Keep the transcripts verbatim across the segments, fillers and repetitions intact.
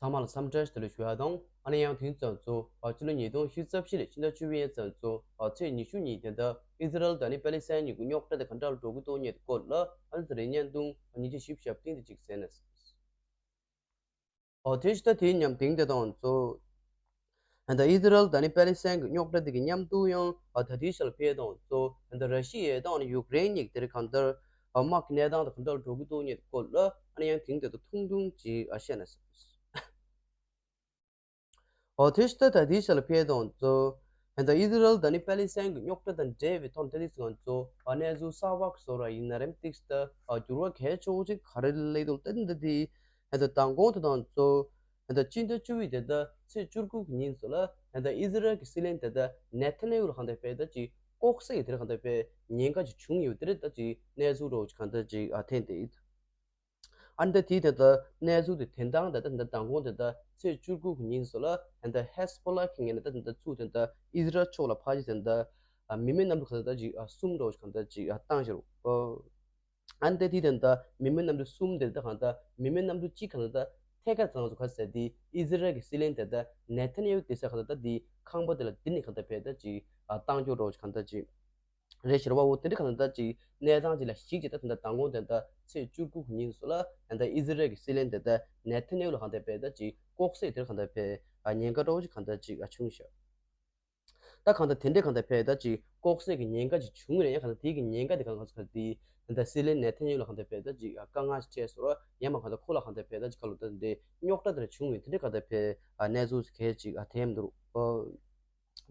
ཚང་མ་ལ་འཚམས་འདྲི་བདེ་ལེགས་ཞུ་ཡ་དང་། ཨ་ནི་ཡང་དུས་ཙམ་ཚོ་ཕྱི་ལོ་ཉིས་སྟོང་ཉི་ཤུ་རྩ་བཞི་ལོའི་ཕྱི་ཟླ་བཅུ་པའི་ཉིན་ཙམ་ཚོ་ཚེས་ཉི་ཤུ་ཉིན་དེ་འདྲ་ཨི་ཟི་རལ་དང་ནི་པེ་ལི་སི་ཐན་གཉིས་ཀྱི་རྙོག་དྲ་དེ་ག་འདྲ་འགྲོ་གི་འདུག་ཉེ་དུ་སྐོར་ལ་ཨ་ནི་ཚོ་རེ་བརྙན་ཐུང་ཉིན་གཅིག་ཞིབ་ཞིབ་སྟེང་དུ་ཅིག་གསན་ན། ཨོ་དེ་ཤི་ད་དེའི་མཉམ་དེང་དེ་དང་ཚོ། ཨ་ད་ཨི་ཟི་རལ་དང་ནི་པེ་ལི་སི་ཐན་གྱི་རྙོག་དྲ་དེ་གི་མཉམ་དུ་ཡང་ཨ་ད་དེའི་ཤལ་ཕེ་དང་ཚོ་ཨ་ད་ར་ཤི་ཡའི་དང་ནི་ཡུཀ་རེན་གཉིས་དེར་གང་ལྟར་ཨ་དམག་གི་གནས་སྟངས་དང་གང་ལྟར་འགྲོ་གི་འདུག་ཉེ་དུ་སྐོར་ལ་ཨ་ནི་ཡང་དེང་དེ་དང་ཐུང་ཐུང་ཅིག་ཨ་བཤད་ན་ཟེར། ཨོ་དེ་ཤི་ད་ད་དེའི་ཤལ་ཕེ་དང་ཚོ། ཨ་ད་ཨི་ཟི་རལ་དང་ནི་པེ་ལི་སི་ཐན་གྱི་རྙོག་དྲ་དང་འབྲེལ་བའི་ཐོག་ནས་ད་དེ་ཚོ་ང་ཚོ་ཨ་གནས་ཚུལ་གསར་པ་བཟོ་ར་ཡིན་ན་རེམ་ཏིག་ད་ཨ་འགྱུར་བ་གལ་ཆེ་བོ་ཅིག་ག་རེ་སླེབས་འདུག་ད་དེ་འདི་དེ། ཨ་ད་མདང་དགོང་དེ་དང་ཚོ། ཨ་ད་སྤྱི་ཟླ་བཅུ་པའི་དེ་ད་ཚེས་བཅུ་དགུ་གི་ཉིན་ཚོ་ལ་ཨ་ད་ཨི་ཟི་རལ་གྱི་སྲིད་བློན་དེ་ད་ནེ་ཐན་ཡ་ཧུ་ལ་གང་ལྟར་དཔེ་ད་ཅིག་ལྐོག་གསོད་དེར་གང་ལྟར་དཔེ་ཉེན་ཁ་ཅིག་བྱུང་ཡོད་དེ་རེད། ད་ཅིག་གནས་ཚུལ་རོ་ཅིག་གང་ལྟར་ཅིག་ཨ་ཐེན་དེ་ཡིན། ཨ་ནི་ད་དེའི་དེ་ད་གནས་ཚུལ་དེ་དེ་འདང་ད་ད་ད་མདང་དགོང་དེ་ད་ཚེས་བཅུ་དགུ་གི་ཉིན་ཚོ་ལ་ཨ་ད་ཧེ་སི་བྷོ་ལ་གི་ངོས་ནས་ད་དེ་ད་ཚུར་དེ་ད་ཨི་ཟི་རལ་ཕྱོགས་ལ་ཕར་ཅིག་དེ་ད་མི་མེད་གནམ་གྲུ་གང་ལྟར་ད་ཅིག་གསུམ་རོ་ཅིག་གང་ལྟར་ཅིག་བཏང་ཤག་རོ། ཨ་ནི་ད་དེ་དེ་ད་མི་མེད་གནམ་གྲུ་གསུམ་དེ་ད་གང་ལྟར་མི་མེད་གནམ་གྲུ་གཅིག་གང་ལྟར་ད་ཐད་ཀར་ཚང་སུ་ག་ཟེར་དེ་ཨི་ཟི་རལ་གྱི་སྲིད་བློན་དེ་ད་ནེ་ཐན་ཡ་ཧུ་དེ་ས་གང་ལྟར་ད་དེ་ཁང་པ་དེ་ལ་དེ་ནས་གང་ལྟར་ཕེབས་ད་ཅིག་བཏང་ཤག་རོ་ཅིག་གང་ལྟར་ཅིག་རེད་ཤག་རོ། འོ་དེ་འདྲ་གང་ལྟར་ད་ཅིག་གནས་སྟངས་ཅིག་ལ་གཞིགས་ཅིག་ད་དེ་འདྲ་མདང་དགོང་དེ་འདྲ་ཚེས་བཅུ་དགུ་གི་ཉིན་སུ་ལ་ད་ཨི་ཟི་རལ་གྱི་སྲིད་བློན་དེ་འདྲ་ནེ་ཐན་ཡ་ཧུ་ལ་གང་ལྟར་ཕེབས་ད་ཅིག་ལྐོག་གསོད་དེར་གང་ལྟར་ཕེབས་ཉེན་ཁ་འདྲ་བོ་ཅིག་གང་ལྟར་ཅིག་བྱུང་ཤག་ད་གང་ལྟར་དེ་འདྲ་གང་ལྟར་ཕེབས་ད་ཅིག་ལྐོག་གསོད་ཀྱི་ཉེན་ཁ་ཅིག་བྱུང་ཡོད་ན་ཡང་གང་ལྟར་དེ་གི་ཉེན་ཁ་དེ་གང་ག་ཚོད་ག་དེ་ད་སྲིད་བློན་ནེ་ཐན་ཡ་ཧུ་ལ་གང་ལྟར་ཕེབས་ད་ཅིག་དཀའ་ངལ་ཅིག་འཕྲད་སོང་ར། ཡང་མ་གང་ལྟར་ཁོ་ལ་གང་ལྟར་ཕེབས་ད་ཅིག་ཁ་ལོ་ད་དེ་རྙོག་དྲ་དེ་འདྲ་བྱུང་ཡོད་དེ་འདྲ་གང་ལྟར་ཕེབས་གནས་ཚུལ་གལ་ཅིག་ཐེབས་འདུག་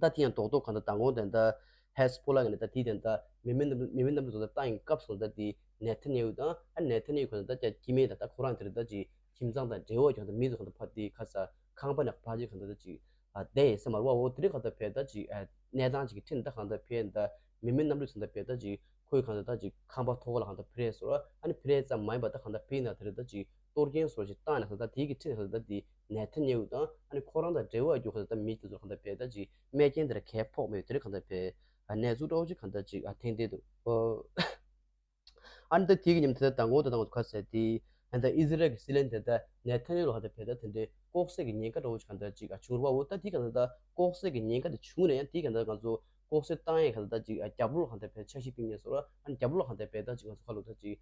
ད་དེ་ཡང་རྡོག་རྡོག་གང་ལྟར་མདང་དགོང་དེ་འདྲ་ཧེ་སི་བྷོ་ལ་གི་ནས་ད་དེའི་དེ་འདྲ་མི་མེད་གནམ་མི་མེད་གནམ་གྲུ་ཚོ་ད་བཏང་ཡིན་སྐབས་སུ་ད་དེ་ནེ་ཐན་ཡ་ཧུ་དང་ཨ་ནེ་ཐན་ཡ་ཧུ་གི་ད་ཀྱ་སྐྱེ་དམན་ད་ད་ཁོ་རང་དེ་རེད། ད་ཅིག་ཁྱིམ་ཚང་དང་འབྲེལ་བ་ཡོད་ད་མི་ཚོ་གང་ལྟར་ཕར་དེ་ཁ་ས་ཁང་པ་ནས་ཕར་ཅིག་གང་ལྟར་ད་ཅིག་བསྡད་ཡིན་ས་མ་རེད་བ། འོ་དེ་རིང་གང་ལྟར་ཕེབས་ད་ཅིག་གནས་སྟངས་ཅིག་གི་ཁྲིད་ད་གང་ལྟར་ཕེབས་ད་མི་མེད་གནམ་གྲུ་ཚོ་ད་ཕེབས་ད་ཅིག་ཁོའི་གང་ལྟར་ད་ཅིག་ཁང་པ་ཐོག་ལ་གང་ལྟར་ཕེབས་སོང་ར། ཨ་ནི་ཕེབས་ཙམ་མ་ཡིན་པ་ད་གང་ལྟར་ཕེབས་ན་དེ་རེད། ད་ཅིག་གཏོར་སྐྱོན་སོགས་ཤིག་བཏང་ནས་གང་ལྟར་དེའི་གི་ཁྲིད་གང་ལྟར་ད་དེ་ནེ་ཐན་ཡ་ཧུ་དང་ཨ་ནི་ཁོ་རང་དང་འབྲེལ་བ་ཡོད་གང་ལྟར་ད་མི་དེ་ཚོ་གང་ལྟར་ཕེབས་ད་ཅིག་རྨས་སྐྱོན་དེ་འདྲ་གས་ཕོག་མེད་དེ་རིང་གང་ལྟར་ཕེབས་གནས་ཚུལ་འདྲ་བོ་ཅིག་གང་ལྟར་ཅིག་ཨ་ཐེན་དེ་འདུག་ཨ་ནི་ད་དེ་གི་ཉིན་དེ་ད་མདང་དགོང་དེ་ད་ང་ཚོ་ག་ཟེར་དེ་ཨ་ད་ཨི་ཟི་རལ་གི་སྲིད་བློན་དེ་ད་ནེ་ཐན་ཡ་ཧུ་ལ་གང་ལྟར་ཕེབས་ད་དེ་འདྲའི་ལྐོག་གསོད་ཀྱི་ཉེན་ཁ་འདྲ་བོ་ཅིག་གང་ལྟར་ཅིག་ཨ་བྱུང་ར་བ། འོ་ད་དེ་གང་ལྟར་ད་ལྐོག་གསོད་ཀྱི་ཉེན་ཁ་དེ་བྱུང་ན་ཡང་དེ་གང་ལྟར་ང་ཚོ་ལྐོག་གསོད་བཏང་ཡས་གང་ལྟར་ད་ཅིག་ཨ་རྒྱབ་ལོགས་ལ་གང་ལྟར་ཕེབས་འཆར་གཞི་བཏིང་ནས་སོ་ར། ཨ་ནི་རྒྱབ་ལོགས་ལ་གང་ལྟར་ཕེབས་ད་ཅིག་ང་ཚོ་ཁ་ལོ་ད་ཅིག་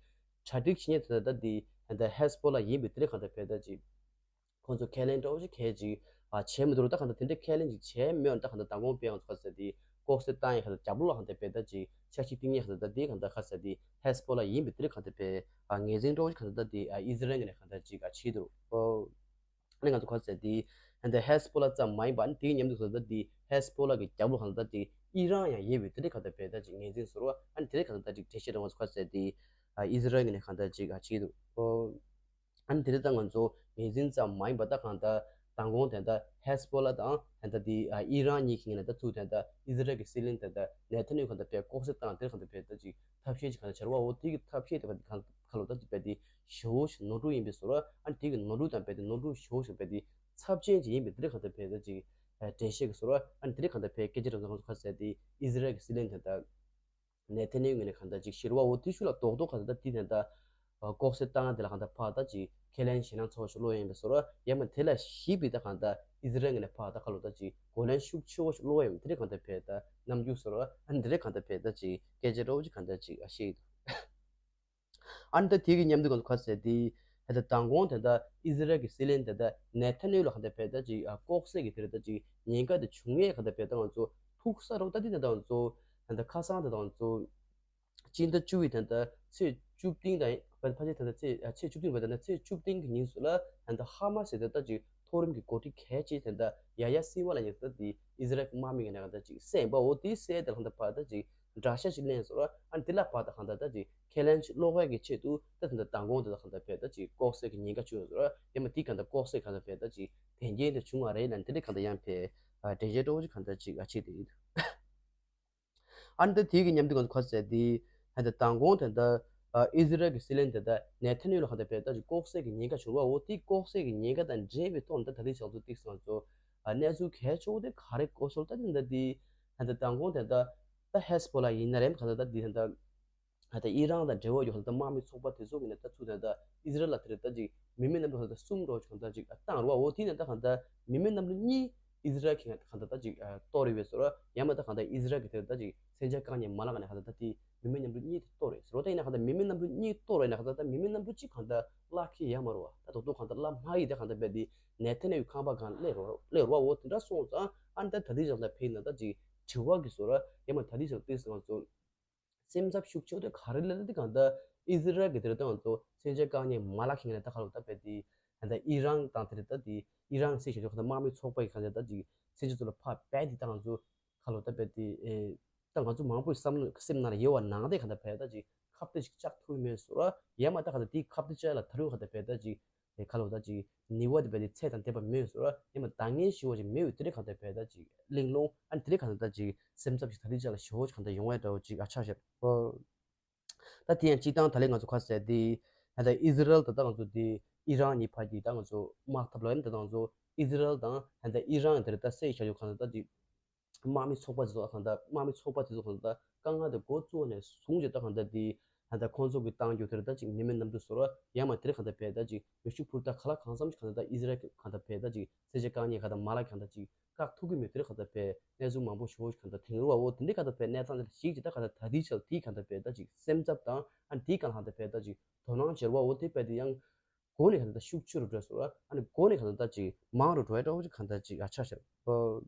གྲ་སྒྲིག་བྱེད་མཁན་དེ་ད་ད་དེ་ད་ཧེ་སི་བྷོ་ལ་ཡིན་པའི་དེ་འདྲ་གང་ལྟར་ཕེབས་ད་ཅིག་ཁོང་ཚོ་ཁས་ལེན་འདྲ་བོ་ཞིག་གལ་ཅིག་ཨ་བྱས་མི་འདུག་ད་གང་ལྟར་དེ་འདྲ་ཁས་ལེན་ཅིག་བྱས་མེད་ན་ད་གང་ལྟར་མདང་དགོང་དཔེ་ང་ཚོ་ག་ཟེར་དེ་ལྐོག་གསོད་བཏང་ཡས་གང་ལྟར་རྒྱབ་ལོགས་ལ་གང་ལྟར་ཕེབས་ད་ཅིག་འཆར་གཞི་བཏིང་ཡས་གང་ལྟར་ད་དེ་གང་ལྟར་ག་ཟེར་དེ་ཧེ་སི་བྷོ་ལ་ཡིན་པའི་དེ་འདྲ་གང་ལྟར་ཕེབས་ཨ་ངོས་འཛིན་འདྲ་བོ་ཞིག་གང་ལྟར་ད་དེ་ཨ་ཨི་ཟི་རལ་ངོས་ནས་གང་ལྟར་ཅིག་ཨ་བྱས་འདུག་ཨ་ནི་ང་ཚོ་ག་ཟེར་དེ་ཨ་ནི་ཧེ་སི་བྷོ་ལ་ཙམ་མ་ཡིན་པ་ཨ་ནི་དེའི་མཉམ་དུ་གང་ལྟར་དེ་ཧེ་སི་བྷོ་ལ་གི་རྒྱབ་ལོགས་གང་ལྟར་དེ་ཨི་རན་ཡང་ཡོད་པའི་དེ་འདྲ་གང་ལྟར་ཕེབས་ད་ཅིག་ངོས་འཛིན་སོ་ར། ཨ་ནི་དེ་འདྲ་གང་ལྟར་ད་ཅིག་འགྲེལ་བཤད་འདྲ་བོ་ང་ཚོ་ག་ཟེར་དེ་ཨ་ཨི་ཟི་རལ་ངོས་ནས་གང་ལྟར་ཅིག་ཨ་བྱས་འདུག་ཨ་ནི་དེ་རིང་ད་ང་ཚོ་ངོས་འཛིན་ཙམ་མ་ཡིན་པ་ད་གང་ལྟར་མདང་དགོང་དེ་འདྲ་ཧེ་སི་བྷོ་ལ་དང་དེ་འདྲ་དེ་ཨ་ཨི་རན་གཉིས་ཀྱི་ངོས་ནས་ད་ཚུར་དེ་འདྲ་ཨི་ཟི་རལ་གྱི་སྲིད་བློན་དེ་འདྲ་ནེ་ཐན་ཡ་ཧུ་གང་ལྟར་ཕེབས་ལྐོག་གསོད་བཏང་དེར་གང་ལྟར་ཕེབས་ད་ཅིག་ཐབས་ཤེས་ཅིག་གང་ལྟར་བྱས་ར་བ། འོ་དེ་གི་ཐབས་ཤེས་དེ་ག་དེ་གང་ཁ་ལོ་ད་ཅིག་དཔེ་དེ་ཞེ་བོ་ཞིག་ནོར་འཁྲུལ་ཡིན་པའི་བཟོ་ར། ཨ་ནི་དེ་གི་ནོར་འཁྲུལ་དང་དཔེ་དེ་ནོར་འཁྲུལ་ཞེ་བོ་ཞིག་དཔེ་དེ་ཚབས་ཆེན་ཅིག་ཡིན་པའི་དེ་འདྲ་གང་ལྟར་ཕེབས་ད་ཅིག་འགྲེལ་བཤད་ཀྱི་བཟོ་ར། ཨ་ནི་དེ་འདྲ་གང་ལྟར་ཕེབས་སྐད་ཆ་རང་ཚོ་གང་ཚོ་ག་ཟེར་དེ་ཨི་ཟི་རལ་གྱི་སྲིད་བློན་དེ་འདྲ་ནེ་ཐན་ཡ་ཧུ་ངོས་ནས་གང་ལྟར་ཅིག་ཞེ་བོ་འོ་དེ་ཤུགས་ལ་རྡོག་རྡོག་གང་ལྟར་དེ་དེ་འདྲ་ལྐོག་གསོད་བཏང་དེ་ལ་གང་ལྟར་ཕར་ད་ཅིག་ཁས་ལེན་ཞེད་སྣང་ཚ་བོ་ཞིག་བློ་ཡིན་པའི་བཟོ་ར། ཡང་མ་དེ་ལ་ཞིབ་པའི་ད་གང་ལྟར་ཨི་ཟི་རལ་ངོས་ནས་ཕར་ད་ཁ་ལོ་ད་ཅིག་གོ་ལན་ཤུགས་ཆེ་བོ་ཞིག་བློ་ཡིན་དེ་འདྲ་གང་ལྟར་ཕེབས་ད་རྣམ་འགྱུར་བཟོ་ར། ཨ་ནི་དེ་འདྲ་གང་ལྟར་ཕེབས་ད་ཅིག་སྐད་ཆ་འདྲ་བོ་ཅིག་གང་ལྟར་ཅིག་ཨ་བཤད་ཡོད། ཨ་ནི་ད་དེ་གི་མཉམ་དུ་གང་ཚོ་ག་ཟེར་དེ་ད་མདང་དགོང་དེ་འདྲ་ཨི་ཟི་རལ་གྱི་སྲིད་བློན་དེ་འདྲ་ནེ་ཐན་ཡ་ཧུ་ལ་གང་ལྟར་ཕེབས་ད་ཅིག་ཨ་ལྐོག་གསོད་ཀྱི་དེ་རེད་ད་ཅིག་ཉེན་ཁ་དེ་བྱུང་ཡས་གང་ལྟར་ཕེབས་ད་ང་ཚོ་ཐུག་ས་རོགས་ད་དེ་དེ་འདྲ་ང་ཚོ་ད་ཁ་སང་དེ་ང་ཚོ་སྤྱི་ཟླ་བཅུ་པའི་དེ་འདྲ་ཚེས་བཅུ་བདུན་དང་ཕལ་ཆེར་དེ་འདྲ་ཚེས་ཚེས་བཅུ་བདུན་པ་དེ་འདྲ་ཚེས་བཅུ་བདུན་གྱི་ཉིན་སུ་ལ་དེ་འདྲ་ཧ་མ་སི་དེ་ད་ཅིག་མཐོ་རིམ་གྱི་འགོ་ཁྲིད་གལ་ཆེ་དེ་འདྲ་ཡ་ཡ་སི་ཝ་ལ་ཉེ་ས་དེ་ཨི་ཟི་རལ་གྱི་དམག་མི་ངོས་ནས་གང་ལྟར་ཅིག་བསད་པ་འོ་དེ་བསད་དེ་གང་ལྟར་ཕར་ད་ཅིག་དགྲ་ཤ་ཞིག་ལེན་སོང་ར། ཨ་ནི་དེ་ལ་ཕར་ད་གང་ལྟར་ད་ཅིག་ཁས་ལེན་ཅིག་སློག་ཡ་གི་ཆེད་དུ་ད་དེ་འདྲ་མདང་དགོང་དེ་ད་གང་ལྟར་ཕེབས་ད་ཅིག་ལྐོག་གསོད་ཀྱི་ཉེན་ཁ་བྱུང་སོང་ར། ཡང་མ་དེ་གང་ལྟར་ལྐོག་གསོད་གང་ལྟར་ཕེབས་ད་ཅིག་དོན་རྐྱེན་དེ་བྱུང་བ་རེད་ལབ་དེ་འདྲ་གང་ལྟར་ཡང་ཕེབས་འགྲེལ་བཤད་འདྲ་བོ་ཅིག་གང་ལྟར་ཅིག་ཨ་བྱས་དེ་ཡིན། ཨ་ནི་ད་དེ་གི་མཉམ་དུ་ང་ཚོ་ག་ཟེར་དེ་ད་མདང་དགོང་དེ་འདྲ་ཨི་ཟི་རལ་གྱི་སྲིད་བློན་དེ་འདྲ་ནེ་ཐན་ཡ་ཧུ་ལ་གང་ལྟར་ཕེབས་ད་ཅིག་ལྐོག་གསོད་ཀྱི་ཉེན་ཁ་བྱུང་བ་འོ་དེ་ལྐོག་གསོད་ཀྱི་ཉེན་ཁ་དང་འབྲེལ་བའི་ཐོག་ནས་ད་ད་རེས་ང་ཚོ་ཏིག་སང་ཚོ་གནས་ཚུལ་གལ་ཆེ་བོ་དེ་ག་རེ་གོ་སོང་ད་དེ་འདྲ་དེ་ད་མདང་དགོང་དེ་འདྲ་ད་ཧེ་སི་བྷོ་ལ་ཡིན་ན་རེད་གང་ལྟར་ད་དེ་འདྲ་ ད་ལྟ་ཨི་རན་དང་འབྲེལ་བ་ཡོད་ཁ་ད་དམག་མི་ཚོགས་པ་དེ་ཚོ་གི་ནས་ད་ཚུར་ད་ལྟ་ཨི་ཟི་རལ་ལ་དེ་རེད་ད་ཅིག་མི་མེད་གནམ་གྲུ་ཁ་ད་གསུམ་འགྲོ་ཁ་ད་ཅིག་བཏང་རུ་བ། འོ་དེ་ནས་ད་ཁ་ད་མི་མེད་གནམ་གྲུ་གཉིས་ཨི་ཟི་རལ་གི་ཁ་ད་ད་ཅིག་གཏོར་ཡོད་པའི་བཟོ་ར། ཡང་མ་ད་ཁ་ད་ཨི་ཟི་རལ་གི་དེ་རེད་ད་ཅིག་མཚོན་ཆ་བཀག་ཉེས་མ་ལག་ནས་ཁ་ད་ད་དེ་མི་མེད་གནམ་གྲུ་གཉིས་དེ་གཏོར་ཡོད་བཟོ་ར། ད་ཡིན་ན་ཁ་ད་མི་མེད་གནམ་གྲུ་གཉིས་གཏོར་བ་ཡིན་ན་ཁ་ད་ད་མི་མེད་གནམ་གྲུ་གཅིག་ཁ་ད་བརླག་གི་ཡོད་མ་རུ་བ། ད་དོག་དོག་ཁ་ད་བརླག་མ་ཡི་ད་ཁ་ད་བས་དེ་ནེ་ཐན་ཡ་ཧུ་ཁང་པ་གང་སླེབས་རུ་སླེབས་རུ་བ། འོ་དེ་འདྲ་སོང་ཙང་ཨ་ནི་ད་ད་དེ་ཅང་ད་ཕེ་ན་ད་ཅིག་དྲི་བ་གི་བཟོ་ར། ཡང་མ་ད་དེ་ཅང་ཏིས་ང་ཚོ། སེམས་འཚབ་ཤུགས་ཆེ་བ་དེ་ག་རེ་ལབ་ན་དེ་གང་ལྟར་ཨི་ཟི་རལ་གྱི་དེ་རེད་ད་ང་ཚོ་མཚོན་ཆ་བཀག་ཉེས་མ་ལག་ཁེངས་ནས་ད་ག་ལོ་ད་བས་དེ་ད་ཨི་རན་དང་དེ་རེད་ད་དེ་ཨི་རན་སྲིད་གཞུང་དེ་གང་ལྟར་དམག་མི་ཚོགས་པ་ཡི་གང་ལྟར་ད་ཅིག་མཚོན་ཆ་ཚོ་ལ་ཕར་བས་དེ་ད་ང་ཚོ་ག་ལོ་ད་བས་དེ་ཨེ་ད་ང་ཚོ་མང་པོའི་བསམ་བློ་སེམས་ནང་ལ་ཡོད་པ་ནང་དེ་གང་ལྟར་བས་ད་ཅིག་ཁ་གཏད་ཅིག་བཅག་ཐུབ་མེད་བཟོ་ར། ཡང་མ་ད་གང་ལྟར་དེ་ཁ་གཏད་བཅག་ལ་ད་རུང་གང་ལྟར་བས་ད་ཅིག་དེ་ཁ་ལོ་ད་ཅིག་ནི་བ་དེ་བས་དེ་ཚད་དང་ལྡན་པ་མེད་བཟོ་ར། ཡང་མ་ད་ངན་ཞི་བ་ཅིག་མེད་འོས་དེ་རེད་གང་ལྟར་བས་ད་ཅིག་གླེང་སློང་ཨ་ནི་དེ་རེད་གང་ལྟར་ད་ཅིག་སེམས་འཚབ་ཅིག་ད་རེས་ཅག་ལ་ཞི་བ་ཅིག་གང་ལྟར་ཡོང་ཡ་འདྲ་བོ་ཅིག་ཨ་ཆགས་ཤག་ད་དེ་ཡང་སྤྱི་བཏང་ད་ལན་ང་ཚོ་ཁ་གསལ་དེ་ད་ལྟ་ཨི་ཟི་རལ་ད་ལྟ་ང་ཚོ་དེ་ཨི་རན་གཉིས་བར་གྱི་ད་ང་ཚོ་དམག་འཐབ་ལ་ཡིན་ད་ལྟ་ང་ཚོ་ཨི་ཟི་རལ་དང་ད་ལྟ་ཨི་རན་དེ་རེད་ད་སྲིད་བྱ་ཡུལ་གང་ལྟར་ད་ཅིག་དམག་མི་ཚོགས་པ་དེ་ཚོ་གང་ལྟར་དམག་མི་ཚོགས་པ་དེ་ཚོ་གང་ལྟར་དཀའ་ངལ་དེ་འགོ་བཙུགས་ནས་བཟུང་རྗེས་ད་གང་ལྟར་དེ་ད་ལྟ་ཁོང་ཚོ་གི་བཏང་རྒྱུ་དེ་རེད་ད་ཅིག་མི་མེད་གནམ་གྲུ་བཟོ་ར། ཡང་མ་དེ་རེད་གང་ལྟར་བས་ད་ཅིག་མེ་ཤུགས་འཕུར་མདའ་ག་ལ་གང་འཚམ་ཞིག་གང་ལྟར་ད་ཨི་ཟི་རལ་གང་ལྟར་བས་ད་ཅིག་མཚོན་ཆ་བཀག་ཉེས་གང་ལྟར་མ་ལག་གང་ལྟར་ཅིག་བཀག་ཐུབ་ཀྱི་མེད་དེ་རེད་གང་ལྟར་བས་གནས་ཚུལ་མང་པོ་ཞེ་པོ་ཞིག་གང་ལྟར་ཐོན་རུ་བ། འོ་དེ་འདྲའི་གང་ལྟར་བས་གནས་སྟངས་དེ་ལ་གཞིགས་ཀྱི་ད་གང་ལྟར་ད་ལྟའི་ཆར་དེའི་གང་ལྟར་བས་ད་ཅིག་སེམས་འཚབ་དང་ཨ་ནི་དེའི་གང་ལ་གང་ལྟར་བས་ད་ཅིག་དོ་སྣང་བྱེད་རུ་བ། འོ་དེ་བས་དེ་ཡང་། འགོ་ནས་གང་ལྟར་ཤུགས་ཆེ་རུ་འགྲོ་སོང་ར། ཨ་ནི་འགོ་ནས་གང་ལྟར་ཅིག་མང་རུ་འགྲོ་ཡ་འདྲ་བོ་ཅིག་གང་ལྟར་ཅིག་ཨ་ཆགས་ཤག་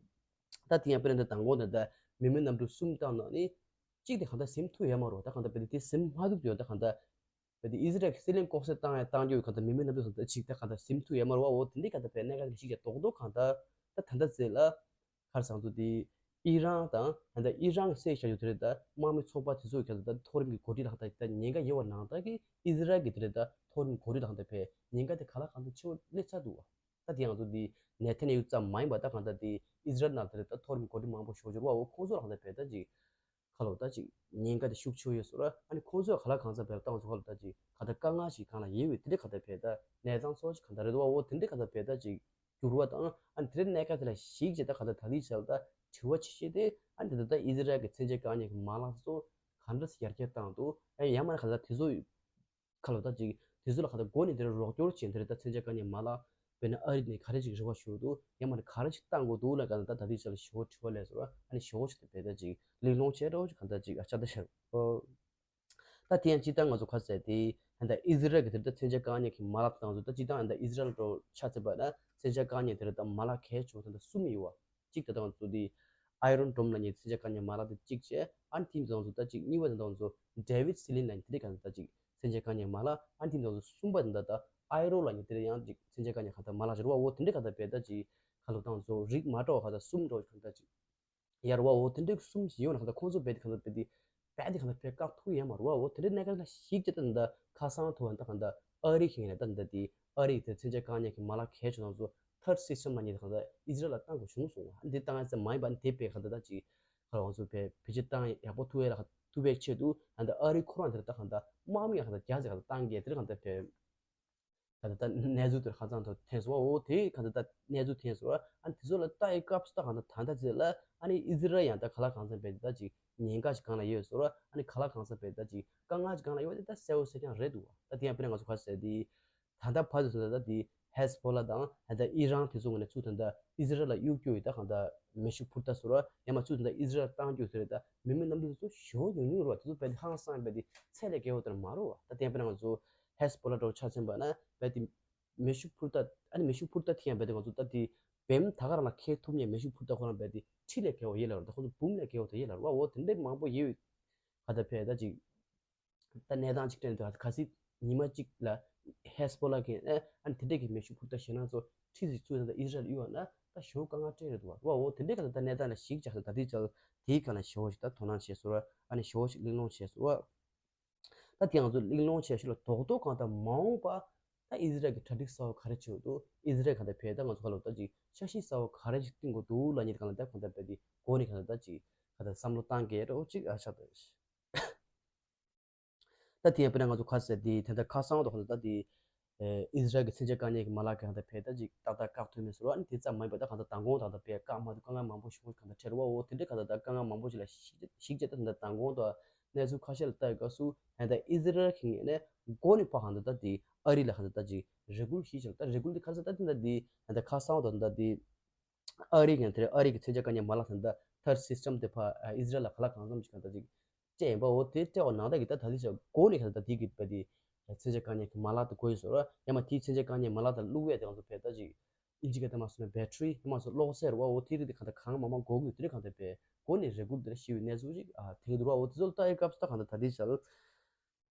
ད་དེ་ཡང་དཔེར་ན་ད་མདང་དགོང་དེ་ད་མི་མེད་གནམ་གྲུ་གསུམ་བཏང་ནང་ནི་གཅིག་དེ་གང་ལྟར་ཟིན་ཐུབ་ཡོད་མ་རེད། ད་གང་ལྟར་བས་དེ་ཟིན་མ་ཐུབ་ཡོད། ད་གང་ལྟར་བས་དེ་ཨི་ཟི་རལ་གྱི་སྲིད་བློན་ལྐོག་ཟ་བཏང་ཡ་བཏང་རྒྱུ་གང་ལྟར་མི་མེད་གནམ་གྲུ་གང་ལྟར་ཅིག་ད་གང་ལྟར་ཟིན་ཐུབ་ཡོད་མ་རེད་བ། འོ་དེ་འདྲའི་གང་ལྟར་བས་གནད་འགག་ཅིག་ཞིག་ཀྱང་རྡོག་རྡོག་གང་ལྟར་ད་ད་ལྟ་ཚེ་ལ། ཁར་སང་ཚོ་དེ་ཨི་རན་དང་ད་ལྟ་ཨི་རན་གྱི་སྲིད་བྱ་ཡུལ་དེ་རེད། ད་དམག་མི་ཚོགས་པ་དེ་ཚོ་ག་ད་ལྟ་མཐོ་རིམ་གྱི་འགོ་ཁྲིད་ལ་ད་ལྟ་ཉེན་ཁ་ཡོད་པ་ནང་ལྟར་གྱི་ཨི་ཟི་རལ་གྱི་དེ་རེད། ད་མཐོ་རིམ་འགོ་ཁྲིད་ལ་ད་ལྟ་བས་ཉེན་ཁ་དེ་ག་ལ་གང་འཚམ་ཆེ་བོ་སླེབས་ཚར་འདུག་བ། ད་དེ་ང་ཚོ་དེ་ནེ་ཐན་ཡ་ཧུ་ཙམ་མ་ཡིན་པ་ད་གང་ལྟར་དེ་ཨི་ཟི་རལ་ནང་དེ་རེད། ད་མཐོ་རིམ་འགོ་ཁྲིད་མང་པོ་ཞེ་པོ་ཅིག་ཡོད་རེད་བ། འོ་ཁོང་ཚོ་ལ་གང་ལྟར་བས་ད་ཅིག་ཁ་ལོ་ད་ཅིག་ཉེན་ཁ་དེ་ཤུགས་ཆེ་བོ་ཡོད་སོང་ར། ཨ་ནི་ཁོང་ཚོས་ག་ལ་གང་འཚམ་བས་ད་ང་ཚོ་ཁ་ལོ་ད་ཅིག་ག་ད་དཀའ་ངལ་ཞིག་གང་ལ་ཡོད་བས་དེ་རེད། ག་ད་བས་ད་གནས་སྟངས་ཚོ་ཅིག་ག་ད་རེད་བ། འོ་དེ་འདྲའི་ག་ད་བས་ད་ཅིག་འགྱུར་བ་དང་ཨ་ནི་དེ་རིང་གནད་འགག་དེ་ལ་གཞིགས་བྱས་ད་ག་ད་ད་ལི་བྱས་ད་དྲི་བ་ཆེ་ཤོས་དེ་ཨ་ནི་དེ་ད་ད་ཨི་ཟི་རལ་གྱི་མཚོན་ཆ་བཀག་ཉེས་ཀྱི་མ་ལག་ཚོ་ག་འདྲ་སེ་ཡར་རྒྱས་བཏང་འདུག་ཨ་ཡང་མ་ན་ག་ད་དེ་ཚོ་ཁ་ལོ་ད་ཅིག་དེ་ཚོ་ལ་ག་ད་འགོ་ནས་དེ་རིང་རོགས་སྐྱོར་བྱས་དེ་རིང་ད་མཚོན་ཆ་བཀག་ཉེས་མ་ལག་དཔེར་ན་ཨ་རི་ནས་ག་རེ་ཅིག་རེ་བ་ཞུ་འདུག་ཡང་མ་ན་ག་རེ་ཅིག་བཏང་དགོས་འདུག་ལ་ག་ད་ད་ལི་བྱས་ལ་ཞེ་པོ་དྲི་བ་སླེབས་སོང་ར། ཨ་ནི་ཞེ་པོ་ཅིག་དེ་བས་ད་ཅིག་གླེང་སློང་བྱས་འདྲ་བོ་ཅིག་ག་ད་ཅིག་ཨ་ཆ་ད་ཤར། ད་དེ་ཡང་སྤྱིར་བཏང་ང་ཚོ་ཁ་གསལ་དེ་ད་ལྟ་ཨི་ཟི་རལ་གྱི་དེ་ལྟ་མཚོན་ཆ་བཀག་ཉེས་ཀྱི་མ་ལག་དང་ཚོ་ད་སྤྱིར་བཏང་ད་ལྟ་ཨི་ཟི་རལ་འགྲོ་ཆ་ཚན་པ་ན་མཚོན་ཆ་བཀག་ཉེས་དེ་ལྟ་མ་ལག་གལ་ཆེ་བ་ད་ལྟ་གསུམ་ཡོད་བ། གཅིག་ད་ལྟ་ང་ཚོ་དེ་ཨའི་རོན་ཌོམ་ལབ་མཁན་མཚོན་ཆ་བཀག་ཉེས་མ་ལག་དེ་གཅིག་བྱས། ཨ་ནི་དེ་ད་ལྟ་ང་ཚོ་ད་གཅིག་གཉིས་པ་ད་ལྟ་ང་ཚོ་ཌེ་ཝིཌ་སི་ལིན་ལབ་མཁན་དེ་འདྲ་ག་ད་ལྟ་གཅིག་མཚོན་ཆ་བཀག་ཉེས་མ་ལག་ཨ་ནི་དེ་ད་ལྟ་ང་ཚོ་གསུམ་པ་ད་ལྟ་ཨའི་རོ་ལབ་མཁན་དེ་འདྲ་ཡང་གཅིག་མཚོན་ཆ་བཀག་ཉེས་ག་ད་མ་ལག་ཅིག་རེད་བ། འོ་དེ་འདྲ་ག་ད་བས་ད་གཅིག་ཁ་ལོ་ད་ང་ཚོ་རིགས་མ་འདྲ་བ་ག་ད་གཅིག་ཡར་བ། འོ་དེ་འདྲའི་གསུམ་ཞིག་ཡོད་ན་གང་ལྟར་ཁོང་ཚོ་རྦད་དེ་གང་ལྟར་རྦད་དེ་རྦད་དེ་གང་ལྟར་ཕར་བཀག་ཐུབ་ཡོད་མ་རེད་བ། འོ་དེ་འདྲའི་གནད་འགག་ལ་གཞིགས་བྱས་ད་ད་ཁ་སང་ཐུག་ད་གང་ལྟར་ཨ་རི་གི་ངོས་ནས་ད་ད་དེ་ཨ་རི་དེ་མཚོན་ཆ་བཀག་ཉེས་ཀྱི་མ་ལག་གལ་ཆེ་ང་ཚོ་ཐར་སིས་ཊམ་ལབ་མཁན་དེ་གང་ལྟར་ཨི་ཟི་རལ་ལ་བཏང་དགོས་བྱུང་སོང་བ། འདི་བཏང་ཡ་ཙམ་མ་ཡིན་པ་འདི་དཔེ་གང་ལྟར་ད་ཅིག་ཁ་ལ་ང་ཚོ་བེད་བེད་སྤྱོད་བཏང་ཡག་པོ་ཐུབ་ཡ་ལ་ཐུབ་པའི་ཆེད་དུ་ད་ད་ཨ་རི་ཁོ་རང་དེ་ད་གང་ལྟར་དམག་མི་ཡང་གང་ལྟར་རྒྱ་ཆེ་གང་ལྟར་བཏང་གི་དེ་གང་ལྟར་བས། ག་ད་ད་གནས་ཚུལ་དེར་ཧ་ཅང་ཐོག་ཐོན་སོང་བ། འོ་དེ་ག་ད་ད་གནས་ཚུལ་ཐོན་སོང་བ། ཨ་ནི་དེ་ཚོ་ལ་ལྟ་ཡི་སྐབས་སུ་ད་ག་ད་ད་ད་ཚེ་ལ་ཨ་ནི་ཨི་ཟི་རལ་ཡང་ད་ག་ལ་གང་འཚམ་བས་ད་ཅིག་ཉེན་ཁ་ཞིག་སྒང་ལ་ཡོད་སོང་བ། ཨ་ནི་ག་ལ་གང་འཚམ་བས་ད་ཅིག་དཀའ་ངལ་ཞིག་སྒང་ལ་ཡོད་དེ་ད་གསལ་བོ་གསལ་རྐྱང་རེད་འདུག་བ། ད་དེ་ཡང་དཔེར་ན་ང་ཚོ་ག་ཟེར་དེ་ད་ད་བར་དུ་ད་ད་དེ་ཧེ་སི་བྷོ་ལ་དང་ད་ད་ཨི་རན་དེ་ཚོ་ངོས་ནས་ཚུར་ད་ད་ཨི་ཟི་རལ་ལ་གཡུག་རྒྱུ་ཡི་ད་གང་ད་མེ་ཤུགས་འཕུར་མདའ་སོང་བ། ཡང་མ་ཚུར་ད་ད་ཨི་ཟི་རལ་བཏང་རྒྱུ་ཟེར་ད་མི་མེད་གནམ་གྲུ་དེ་ཚོ་ཞེ་པོ་ཉུང་ཉུང་རེད་བ། དེ་ཚོ་བས་དེ་ཧང་སང་བས་དེ་ཚད་ལས་བརྒལ་བ་དེ་མ་རེད་བ། ད་དེ་ཡང་དཔེར་ན་ང་ཚོ་ཧེ་སི་བྷོ་ལ་འདྲ་བོ་ཆ་མཚོན་པ་ན་རྦད་དེ་མེ་ཤུགས་འཕུར་མདའ། ཨ་ནི་མེ་ཤུགས་འཕུར་མདའ་དེ་ཡང་རྦད་དེ་ང་ཚོ་ད་དེ་བེམ་ད་ག་རང་ལ་འཁེལ་ཐུབ་མཁན་མེ་ཤུགས་འཕུར་མདའ་ཁོ་རང་རྦད་དེ་ཁྲི་ལས་བརྒལ་བ་ཡོད་ལབ་རེད། ད་ཁོ་ཚོ་འབུམ་ལས་བརྒལ་བ་དེ་ཡོད་ལབ་རེད་བ། འོ་དེ་འདྲའི་མང་པོ་ཡོད་ག་ད་བས་ད་ཅིག་ད་གནས་སྟངས་ཅིག་དྲན་དུས་ག་སྲིད་ཉི་མ་གཅིག་ལ་ཧེ་སི་བྷོ་ལ་གི་ཨ་ནི་དེ་འདྲའི་གི་མེ་ཤུགས་འཕུར་མདའ་ཞེད་སྣང་ཚོ་ཁྲི་ཟིག་ཚུར་ད་ད་ཨི་ཟི་རལ་གཡུགས་པ་ན་ད་ཞེ་པོ་དཀའ་ངལ་འཕྲད་རེད་འདུག་བ། འོ་དེ་འདྲའི་ག་ད་ད་གནས་སྟངས་ལ་གཞིགས་བྱས་ད་དེའི་ཆ་དེའི་སྒང་ལ་ཞེ་པོ་ཞིག་ད་དོ་སྣང་བྱས་སོང་བ། ཨ་ནི་ཞེ་པོ་ཞིག་གླེང་སློང་བྱས་སོང་བ། ད་དེ་ང་ཚོ་གླེང་སློང་བྱས་ཤུལ་ལ་རྡོག་རྡོག་གང་ལྟར་མ་འོངས་པ་ད་ཨི་ཟི་རལ་གྱི་གྲ་སྒྲིག་གསར་བ་ག་རེ་བྱེད་འདུག་ཨི་ཟི་རལ་གང་ལྟར་བས་ད་ང་ཚོ་ག་ལོ་ད་ཅིག་འཆར་གཞི་གསར་བ་ག་རེ་ཅིག་བཏིང་དགོས་འདུག་ལབ་མཁན་གང་ལ་ད་གང་ལྟར་བས་དེ་འགོ་ནས་གང་ལྟར་ད་ཅིག་གང་ལྟར་བསམ་བློ་བཏང་གི་འདྲ་བོ་ཅིག་ཨ་ཆགས་འདུག་ད་དེ་ཡང་དཔེར་ན་ང་ཚོ་ཁ་གསལ་དེ་ད་ལྟ་ཁ་སང་དུ་གང་ལྟར་ད་དེ་ཨི་ཟི་རལ་གྱི་མཚོན་ཆ་བཀག་ཉེས་ཀྱི་མ་ལག་གི་གང་ལྟར་བས་ད་ཅིག་ཏག་ཏག་བཀག་ཐུབ་མེད་ཟེར་བ། ཨ་ནི་དེ་ཙམ་མ་ཡིན་པ་ད་གང་ལྟར་མདང་དགོང་ད་ལྟ་བས་བཀག་མ་ཐུབ་དཀའ་ངལ་མང་པོ་ཞིག་གང་ལྟར་འཕྲད་རེད་བ། འོ་དེ་འདྲའི་གང་ལྟར་ད་དཀའ་ངལ་མང་པོ་ཞིག་ལ་གཞིགས་བྱས་ད་ད་ལྟ་མདང་དགོང་ད་ གནས་ཚུལ་ཁ་ཤས་ལ་ལྟ་ཡི་སྐབས་སུ་ད་ལྟ་ཨི་ཟི་རལ་གྱི་ངོས་ནས་མགོ་ནས་ཕར་གང་ལྟར་ད་དེ་ཨ་རི་ལ་གང་ལྟར་ད་ཅིག་རེ་སྐུལ་ཞིག་བྱས། ད་རེ་སྐུལ་དེ་ག་རེ་ཟེར། ད་དེ་ད་དེ་ད་ལྟ་ཁ་སང་བ་དང་ད་དེ་ཨ་རི་གི་དེ་རེད། ཨ་རི་གི་མཚོན་ཆ་བཀག་ཉར་མ་ལག་དང་ད་ཐར་སིས་ཊམ་དེ་ཕར་ཨ་ཨི་ཟི་རལ་ལ་གང་ལ་གང་འཚམ་ཞིག་གང་ལྟར་ཅིག་སྤྲད་ཡིན་པ། འོ་དེ་སྤྲད་པ་ནང་ད་གི་ད་ད་ལྟ་ཞག་མགོ་ནས་གང་ལྟར་ད་དེ་གི་བས་དེ་མཚོན་ཆ་བཀག་ཉར་གྱི་མ་ལག་དེ་དགོས་ཡོད་ཟེར་བ། ཡང་མ་དེའི་མཚོན་ཆ་བཀག་ཉར་མ་ལག་དང་བླུག་པའི་དེ་ང་ཚོ་བས་ད་ཅིག་ཨིན་ཇི་སྐད་དུ་མ་སོང་ན་བེ་ཊི་རི་མ་སོང་གློག་གསེར་བ། འོ་དེ་རིགས་དེ་གང་ལྟར་གང་མང་མང་དགོས་ཀྱི་དེ་རིགས་གང་ལྟར་བས་མགོ་ནས་རེ་སྐུལ་དེ་འདྲ་ཞུས་པའི་གནས་ཚུལ་ཞིག་ཨ་ཐེག་འདུག་ར། འོ་དེ་ཚོ་ལ་ལྟ་ཡི་སྐབས་སུ་ད་གང་ལྟར་ད་ལྟའི་ཆར་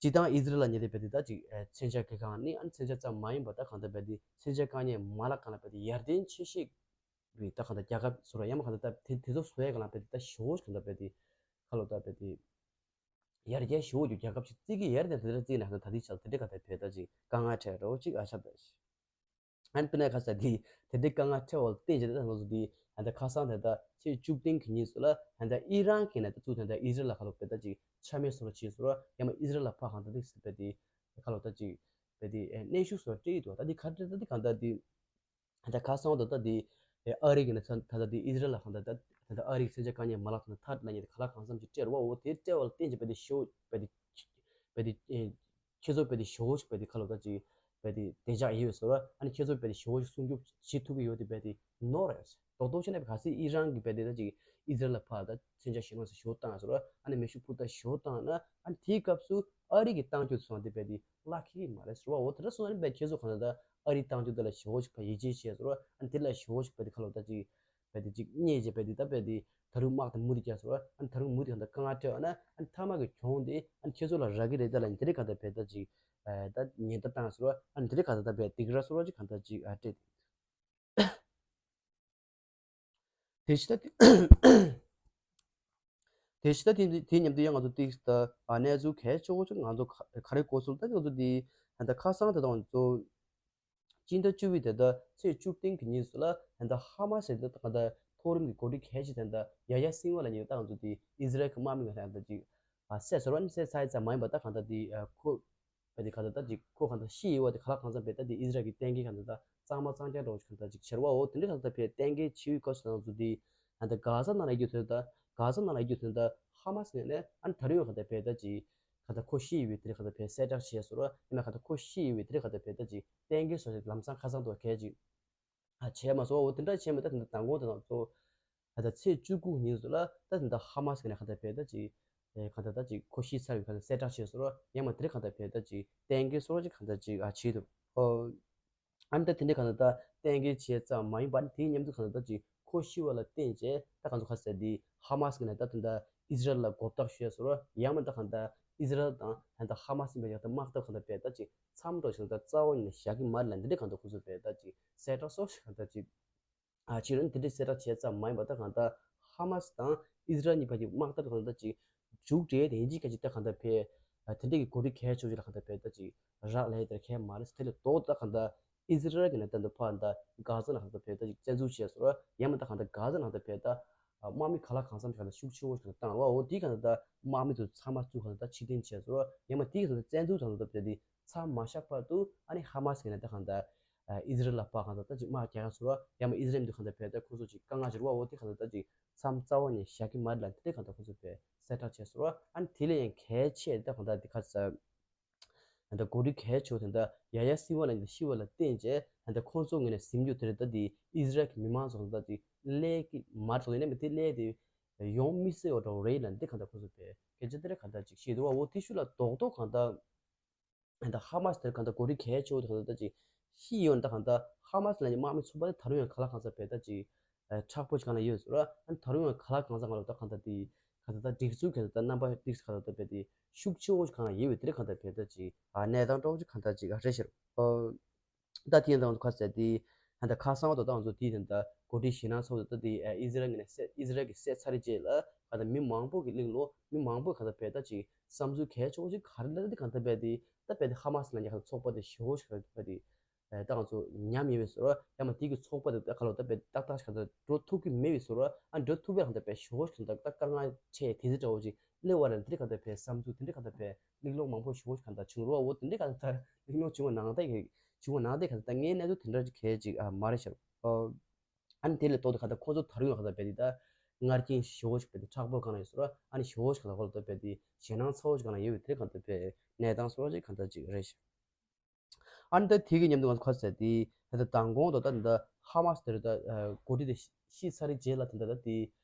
སྤྱིར་བཏང་ཨི་ཟི་རལ་ལ་ཉེ་དེ་བས་དེ་ད་ཅིག་ཨ་མཚོན་ཆ་གི་སྒང་ནས་ཨ་མཚོན་ཆ་ཙམ་མ་ཡིན་པ་ད་གང་ལྟར་བས་དེ་མཚོན་ཆ་བཀག་ཉར་མ་ལག་སྒང་ལ་བས་དེ་ཡར་ལྡན་ཆེ་ཤོས་རེད། ད་གང་ལྟར་རྒྱལ་ཁབ་བཟོ་ར་ཡང་མ་གང་ལྟར་ད་དེ་དེ་ཚོ་བཟོ་ཡས་གང་ལ་བས་དེ་ད་ཞེ་པོ་ཅིག་གང་ལྟར་བས་དེ་ཁ་ལོ་ད་བས་དེ་ཡར་རྒྱས་ཞེ་པོ་ཅིག་རྒྱལ་ཁབ་ཅིག་བརྩི་གི་ཡོད་རེད། དེ་འདྲ་བརྩིས་ན་གང་ལྟར་ད་ལྟའི་ཆར་དེ་འདྲ་གང་ལྟར་བས་ད་ཅིག་དཀའ་ངལ་འཕྲད་འགྲོ་ཅིག་ཨ་ཆ་ད་ཤི། ཨན་པི་ནས་ཁ་ས་དེ་དེ་འདྲའི་དཀའ་ངལ་འཕྲད་པ་ལ་བརྟེན་བྱས་ད་ང་ཚོ་དེ་ད་ལྟ་ཁ་སང་ད་ལྟ་ཚེས་བཅུ་བདུན་གྱི་ཉིན་སུ་ལ་ད་ལྟ་ཨི་རན་གྱི་ནས་ད་ཚུར་ད་ལྟ་ཨི་ཟི་རལ་ལ་ཁ་ལོ་བས་ད་ཅིག་ཆ་མེད་བཟོ་ར་བྱས་སོ་ར། ཡང་མ་ཨི་ཟི་རལ་ལ་ཕར་གང་ལྟར་དེ་ཟེར་བས་དེ་ཁ་ལོ་ད་ཅིག་བས་དེ་གནོན་ཤུགས་བཟོ་ར་སྤྲད་ཡི་འདུག་ད་དེ་ག་འདྲ་ད་དེ་གང་ལྟར་དེ། ད་ཁ་སང་ད་ལྟ་དེ་ཨ་རི་གི་ནས་ད་ད་ལྟ་དེ་ཨི་ཟི་རལ་ལ་གང་ད་ད་ད་ལྟ་ཨ་རི་གི་མཚོན་ཆ་བཀག་ཉར་མ་ལག་དང་ཐར་ལ་ཉེ་དེ་ག་ལ་གང་འཚམ་ཅིག་སྤྲད་ར་བ། འོ་དེ་སྤྲད་པ་ལ་བརྟེན་ཅིག་བས་དེ་ཞོ་བས་དེ་བས་དེ་ཨེ་ཁྱེད་ཚོ་བས་དེ་ཞོ་ཞིག་བས་དེ་ཁ་ལོ་ད་ཅིག་བས་དེ་བདེ་འཇགས་ཡོད་སོ་ར། ཨ་ནི་ཁྱེད་ཚོ་བས་དེ་ཞོ་ཞིག་སྲུང་སྐྱོབ་བྱེད་ཐུབ་ཀྱི་ཡོད་དེ་བས་དེ་ནོར་རེད། རྡོག་རྡོག་བྱས་ན་ག་སྲིད་ཨི་རན་གི་བས་དེ་ད་ཅིག་ཨི་ཟི་རལ་ལ་ཕར་ད་མཚོན་ཆ་ཞིག་མ་སོ་ཞོ་བཏང་སོ་ར། ཨ་ནི་མེ་ཤུགས་འཕུར་མདའ་ཞོ་བཏང་ན་ཨ་ནི་དེའི་སྐབས་སུ་ཨ་རི་གི་བཏང་རྒྱུ་སོང་དེ་བས་དེ་བརླག་ཁེ་གི་མ་རེད་ཟེར་བ། འོ་དེ་འདྲ་སོང་ན་ནི་བས་ཁྱེད་ཚོ་གང་ལྟར་ཨ་རི་བཏང་རྒྱུ་དེ་ལ་ཞེ་པོ་ཅིག་ཕར་ཡིད་ཆེས་བྱས་སོང་ར། ཨ་ནི་དེ་ལ་ཞེ་པོ་ཅིག་བས་དེ་ཁ་ལོ་ད་ཅིག་བས་དེ་ཅིག་བརྙས་བྱས་བས་དེ་ད་བས་དེ་ད་རུང་དམག་དེ་མུ་མཐུད་རྒྱག་སོང་ར། ཨ་ནི་ད་རུང་མུ་མཐུད་གང་ལྟར་དཀའ་ངལ་འཕྲད་པ་ན་ཨ་ནི་མཐའ་མ་གི་གྱོང་དེ་ཨ་ནི་ཁྱེད་ཚོ་ལ་རག་གི་རེད། ད་ལ་ནི་དེ་འདྲའི་གང་ལྟར་བས་ད་ཅིག་ད་ཉེན་བརྡ་བཏང་སོང་ར། ཨ་ནི་དེ་འདྲའི་གང་ལྟར་ད་བས་སྡིགས་ར་སོང་ར་ཅིག་གང་ལྟར་ཅིག་ཨ་སྤྲད། དེ་ཕྱི་ད་དེ་དེ་ཕྱི་ད་དེ་དེ་མཉམ་དུ་ཡང་ང་ཚོ་ཏིག་ད་ཨ་གནས་ཚུལ་གལ་ཆེ་བོ་ཅིག་ང་ཚོ་ག་ག་རེ་གོ་སོང་ད་ང་ཚོ་དེ་ད་ཁ་སང་དེ་དང་ང་ཚོ་སྤྱི་ཟླ་བཅུ་པའི་དེ་ད་ཚེས་བཅུ་བདུན་གྱི་ཉིན་སུ་ལ་ད་ཧ་མ་སི་དེ་ད་གང་ལྟར་མཐོ་རིམ་གྱི་འགོ་ཁྲིད་གལ་ཆེ་དེ་ད་ཡ་ཡ་སིན་ཝ་ལ་ཉིན་ད་ང་ཚོ་དེ་ཨི་ཟི་རལ་གྱི་དམག་མི་ང་ད་ཅིག་ཨ་བསད་སོང་ར། ཨ་ནི་བསད་ཚར་ཡི་ཙམ་མ་ཡིན་པ་ད་གང་ལྟར་དེ་ཨ་ཁོ་བས་དེ་གང་ལྟར་ད་ཅིག་ཁོ་གང་ལྟར་ཤི་ཡི་བ་དེ་ག་ལ་གང་འཚམ་བས་ད་དེ་ཨི་ཟི་རལ་གྱི་བསྟན་རྒྱས་གང་ལྟར་ད་གཙང་མ་གཙང་རྐྱང་འདྲ་བོ་ཞིག་གང་ལྟར་ཅིག་བྱེད་ར་བ། འོ་དེ་འདྲ་གང་ལྟར་བས་བསྟན་རྒྱས་བྱེད་ཡི་སྐབས་སུ་ང་ཚོ་དེ་ད་ལྟ་གྷ་ས་ནང་ལ་ཡོད་དོན་ད་གྷ་ས་ནང་ལ་ཡོད་དོན་ད་ཧ་མ་སི་ནས་ཨ་ནི་ད་རུང་ཡང་གང་ལྟར་བས་ད་ཅིག་གང་ལྟར་ཁོ་ཤི་ཡི་བས་དེ་རིགས་གང་ལྟར་བས་གསལ་བསྒྲགས་བྱས་སོང་ར། ཡིན་ན་གང་ལྟར་ཁོ་ཤི་ཡི་བས་དེ་རིགས་གང་ལྟར་བས་ད་ཅིག་བསྟན་རྒྱས་སོགས་ལམ་སང་ཁ་སང་དུ་གལ་ཅིག་ཨ་བྱས་མ་སོང་། འོ་དེ་འདྲ་བྱས་མེད། ད་དེ་འདྲ་མདང་དགོང་དེ་དང་ཚོ་ད་ལྟ་ཚེས་བཅུ་དགུ་ཉིན་སུ་ལ་ད་དེ་འདྲ་ཧ་མ་སི་ནས་གང་ལྟར་བས་ད་ཅིག་ཨེ་གང་ལྟར་ད་ཅིག་ཁོ་ཤི་ཚར་བའི་གང་ལྟར་གསལ་བསྒྲགས་བྱས་སོང་ར། ཡང་མ་དེ་རིགས་གང་ལྟར་བས་ད་ཅིག་བསྟན་རྒྱས་སོགས་ཅིག་གང་ལྟར་ཅིག་ཨ་བྱས་འདུག་ཨོ། ཨ་ནི་ད་དེ་འདྲའི་གང་ལྟར་ད་བསྟན་རྒྱས་བྱས་ཙམ་མ་ཡིན་པར་དེའི་མཉམ་དུ་གང་ལྟར་ད་ཅིག་ཁོ་ཤི་བ་ལ་བརྟེན་བྱས་ད་གང་ཚོ་ཁ་ཟེར་དེ་ཧ་མ་སི་གི་ནས་ད་དེ་འདྲ་ཨི་ཟི་རལ་ལ་མགོ་བཏགས་ཞུས་སོང་ར། ཡང་མ་ད་གང་ལྟར་ཨི་ཟི་རལ་དང་ད་ལྟ་ཧ་མ་སི་ཡིན་པའི་ཡག་ད་དམག་འཐབ་གང་ལྟར་བས་ད་ཅིག་མཚམས་འགྲོ་ཞིང་ད་རྩ་བ་ཉིད་ནས་བཞག་གི་མ་རེད་ལ་འདི་འདྲའི་གང་ལྟར་ཁོ་ཚོ་བས་ད་ཅིག་གསལ་བསྒྲགས་སོགས་ཤིག་གང་ལྟར་ཅིག་ཨ་ཕྱི་རོལ་འདི་འདྲའི་གསལ་བསྒྲགས་བྱས་ཙམ་མ་ཡིན་པ་ད་གང་ལྟར་ཧ་མ་སི་དང་ཨི་ཟི་རལ་གཉིས་བར་གྱི་དམག་འཐབ་གང་ལྟར་ཅིག་མཇུག་སྒྲིལ་དེ་ཡིན་གཅིག་ཁ་ཅིག་ད་གང་ལྟར་བས་དེ་འདྲའི་གི་འགོ་ཁྲིད་གལ་ཆེ་ཤོས་ལ་གང་ལྟར་བས་ད་ཅིག་རག་ལས་དེར་ཁྱད་མ་རེད། དེ་ལས་ལྡོག་ད་གང་ལྟར་ཨི་ཟི་རལ་གྱི་ནས་ད་འདི་ཕར་ད་གྷ་ཛ་ལ་གང་ལྟར་བས་ད་ཅིག་བཙན་འཛུལ་བྱས་སོང་ར། ཡང་མ་ད་གང་ལྟར་གྷ་ཛ་ལ་གང་ལྟར་བས་ད་དམག་མི་ག་ལ་གང་འཚམ་ཞིག་གང་ལྟར་ཤུགས་ཆེ་བོ་ཞིག་གང་ལྟར་བཏང་ར་བ། འོ་དེ་གང་ལྟར་ད་དམག་མི་ཚོ་ཚང་མ་ཚུར་གང་ལྟར་ཕྱིར་འཐེན་བྱས་སོང་ར། ཡང་མ་དེ་གང་ལྟར་བཙན་འཛུལ་གང་ལྟར་བས་དེ་མཚམས་མ་བཞག་བར་དུ་ཨ་ནི་ཧ་མ་སི་གི་ནས་ད་གང་ལྟར་ཨིས་རལ་ལ་ཕར་གང་ལྟར་ད་ཅིག་དམག་རྒྱག་ཡ་སོང་ར། ཡང་མ་ཨིས་རལ་འདི་གང་ལྟར་བས་ད་ཁོ་ཚོ་ཅིག་དཀའ་ངལ་ཅིག་རེད་བ། འོ་དེ་གང་ལྟར་ད་ཅིག་མཚམས་རྩ་བ་ནས་བཞག་གི་མ་རེད་ལ་འདི་འདྲ་གང་ལྟར་ཁོ་ཚོ་བས་གསལ་བསྒྲགས་བྱས་སོང་ར། ཨ་ནི་དེ་ལས་ཡང་གལ་ཆེ་ད་གང་ལྟར་འདི་ག་ས་ད་འགོ་ཁྲིད་གལ་ཆེ་བོ་དེ་འདྲ་ཡ་ཡ་སི་ཝ་ལ་འདི་ཤི་བ་ལ་བརྟེན་བྱས་ད་ཁོ་ཚོ་ངོས་ནས་ཟིན་རྒྱུ་དེ་རེད། ད་འདི་ཨིས་རལ་གྱི་མི་མང་ཚོ་ད་ཅིག་ཀླད་ཀྱི་མར་ཚོ་ཡིན་ན་མི་དེ་ཀླད་དེ་ཡོང་མི་སྲིད་པ་འདྲ་བོ་རེད་ལ་འདི་གང་ལྟར་ཁོ་ཚོ་བས་སྐད་ཆ་དེ་འདྲ་གང་ལྟར་ཅིག་བཤད་འདུག་བ། འོ་དེ་ཤུལ་ལ་རྡོག་རྡོག་གང་ལྟར། ད་ཧ་མ་སི་དེར་གང་ལྟར་འགོ་ཁྲིད་གལ་ཆེ་བོ་དེ་གང་ལྟར་ད་ཅིག་ཤི་ཡོད་ན། ད་གང་ལྟར་ཧ་མ་སི་ལ་ནི་དམག་མི་ཚོགས་པ་དེ་ད་རུང་ཡང་ག་ལ་གང་ས་བས་ད་ཅིག་མཁྲེགས་པོ་ཅིག་གང་ལ་ཡོད་ཟེར་ར། ཨ་ནི་ད་རུང་ཡང་ག་ལ་གང་ས་གང་ལ་ད་གང་ལྟར་དེ་གང་ལྟར་ད་སྒྲིག་འཛུགས་གང་ལྟར་ད་རྣམ་པ་ཏིག་གང་ལྟར་ད་བས་དེ་ཤུགས་ཆེ་བོ་ཅིག་གང་ལ་ཡོད་པའི་དེ་རེད། གང་ལྟར་བས་ད་ཅིག་ཨ་གནས་སྟངས་འདྲ་བོ་ཅིག་གང་ལྟར་ཅིག་ཨ་རེད་ཤག་ཨོ། ད་དེ་ཡང་ད་ང་ཚོ་ཁ་གསལ་དེ་ད་ལྟ་ཁ་སང་བ་དང་ད་ང་ཚོ་དེ་ད་ལྟ་འགོ་ཁྲིད་ཞེད་སྣང་ཚ་བོ་ད་ལྟ་དེ་ཨི་ཟི་རལ་གྱི་ནས་བསད་ཨི་ཟི་རལ་གྱི་བསད་ཚར་རེད་རྗེས་ལ་ད་ལྟ་མི་མང་པོ་གི་གླིང་ལོ་མི་མང་པོས་གང་ལྟར་བས་ད་ཅིག་བསམ་ཚུལ་གལ་ཆེ་བོ་ཅིག་ག་རེ་ལབ་ད་དེ་གང་ལྟར་བས་དེ་ད་བས་དེ་ཧ་མ་སི་ལ་ཉེ་ཁ་ཚོགས་པ་དེ་ཞེ་བོ་ཞིག་ག་བས་དེ་ད་ང་ཚོ་ཉམས་ཡོད་པའི་བཟོ་འདྲ། ཡང་མ་དེ་གི་ཚོགས་པ་དེ་ད་ག་ལོ་ད་བས་ཏག་ཏག་ཞིག་གང་ལྟར་འགྲོ་ཐུབ་ཀྱི་མེད་པའི་བཟོ་འདྲ། ཨ་འགྲོ་ཐུབ་པའི་གང་ལྟར་བས་ཞེ་བོ་ཞིག་གང་ལྟར་ད་དཀའ་ངལ་འཕྲད་དེ་ཚོ་འདྲ་བོ་ཅིག་སླེབས་པ་རེད། དེ་འདྲ་གང་ལྟར་བས་བསམ་ཚུལ་དེ་འདྲ་གང་ལྟར་བས་གླེང་སློང་མང་པོ་ཞེ་བོ་ཞིག་གང་ལྟར་བྱུང་རོགས། འོ་དེ་འདྲ་གང་ལྟར་གླེང་སློང་བྱུང་བ་ནང་ལྟར་གྱི་བྱུང་བ་ནང་ལྟར་གང་ལྟར་ངའི་གནས་ཚུལ་དེ་འདྲ་གལ་ཅིག་ཨ་མ་རེད་ཤག་ཨོ། ཨ་ནི་དེ་ལས་ལྡོག་སྟེ་གང་ལྟར་ཁོ་ཚོ་ད་རུང་ཡང་གང་ལྟར་བས་དེ་ད་ ངར་སྐད་ཞེ་པོ་ཞིག་བྱས་ཏེ་མཁྲེགས་པོ་སྒང་ལ་ཡོད་ཟེར་བ། ཨ་ནི་ཞེ་པོ་ཞིག་གང་ལ་གོ་ལ་ད་བྱས་ཏེ་ཞེད་སྣང་ཚ་པོ་ཞིག་གང་ལ་ཡོད་པའི་དེ་གང་ལྟར་བྱས་གནས་སྟངས་སོགས་ཅིག་གང་ལྟར་ཅིག་རེད་ཤག་ཨ་ནི་ད་དེ་གི་མཉམ་དུ་ང་ཚོ་ག་རེ་ཟེར་དེ་ད་ལྟ་མདང་དགོང་དུ་ད་ད་ཧ་མ་སི་དེ་རེད་ད། ཨ་འགོ་ཁྲིད་དེ་ཤི་ཚར་རྗེས་ལ་ད་ད་ད་དེ་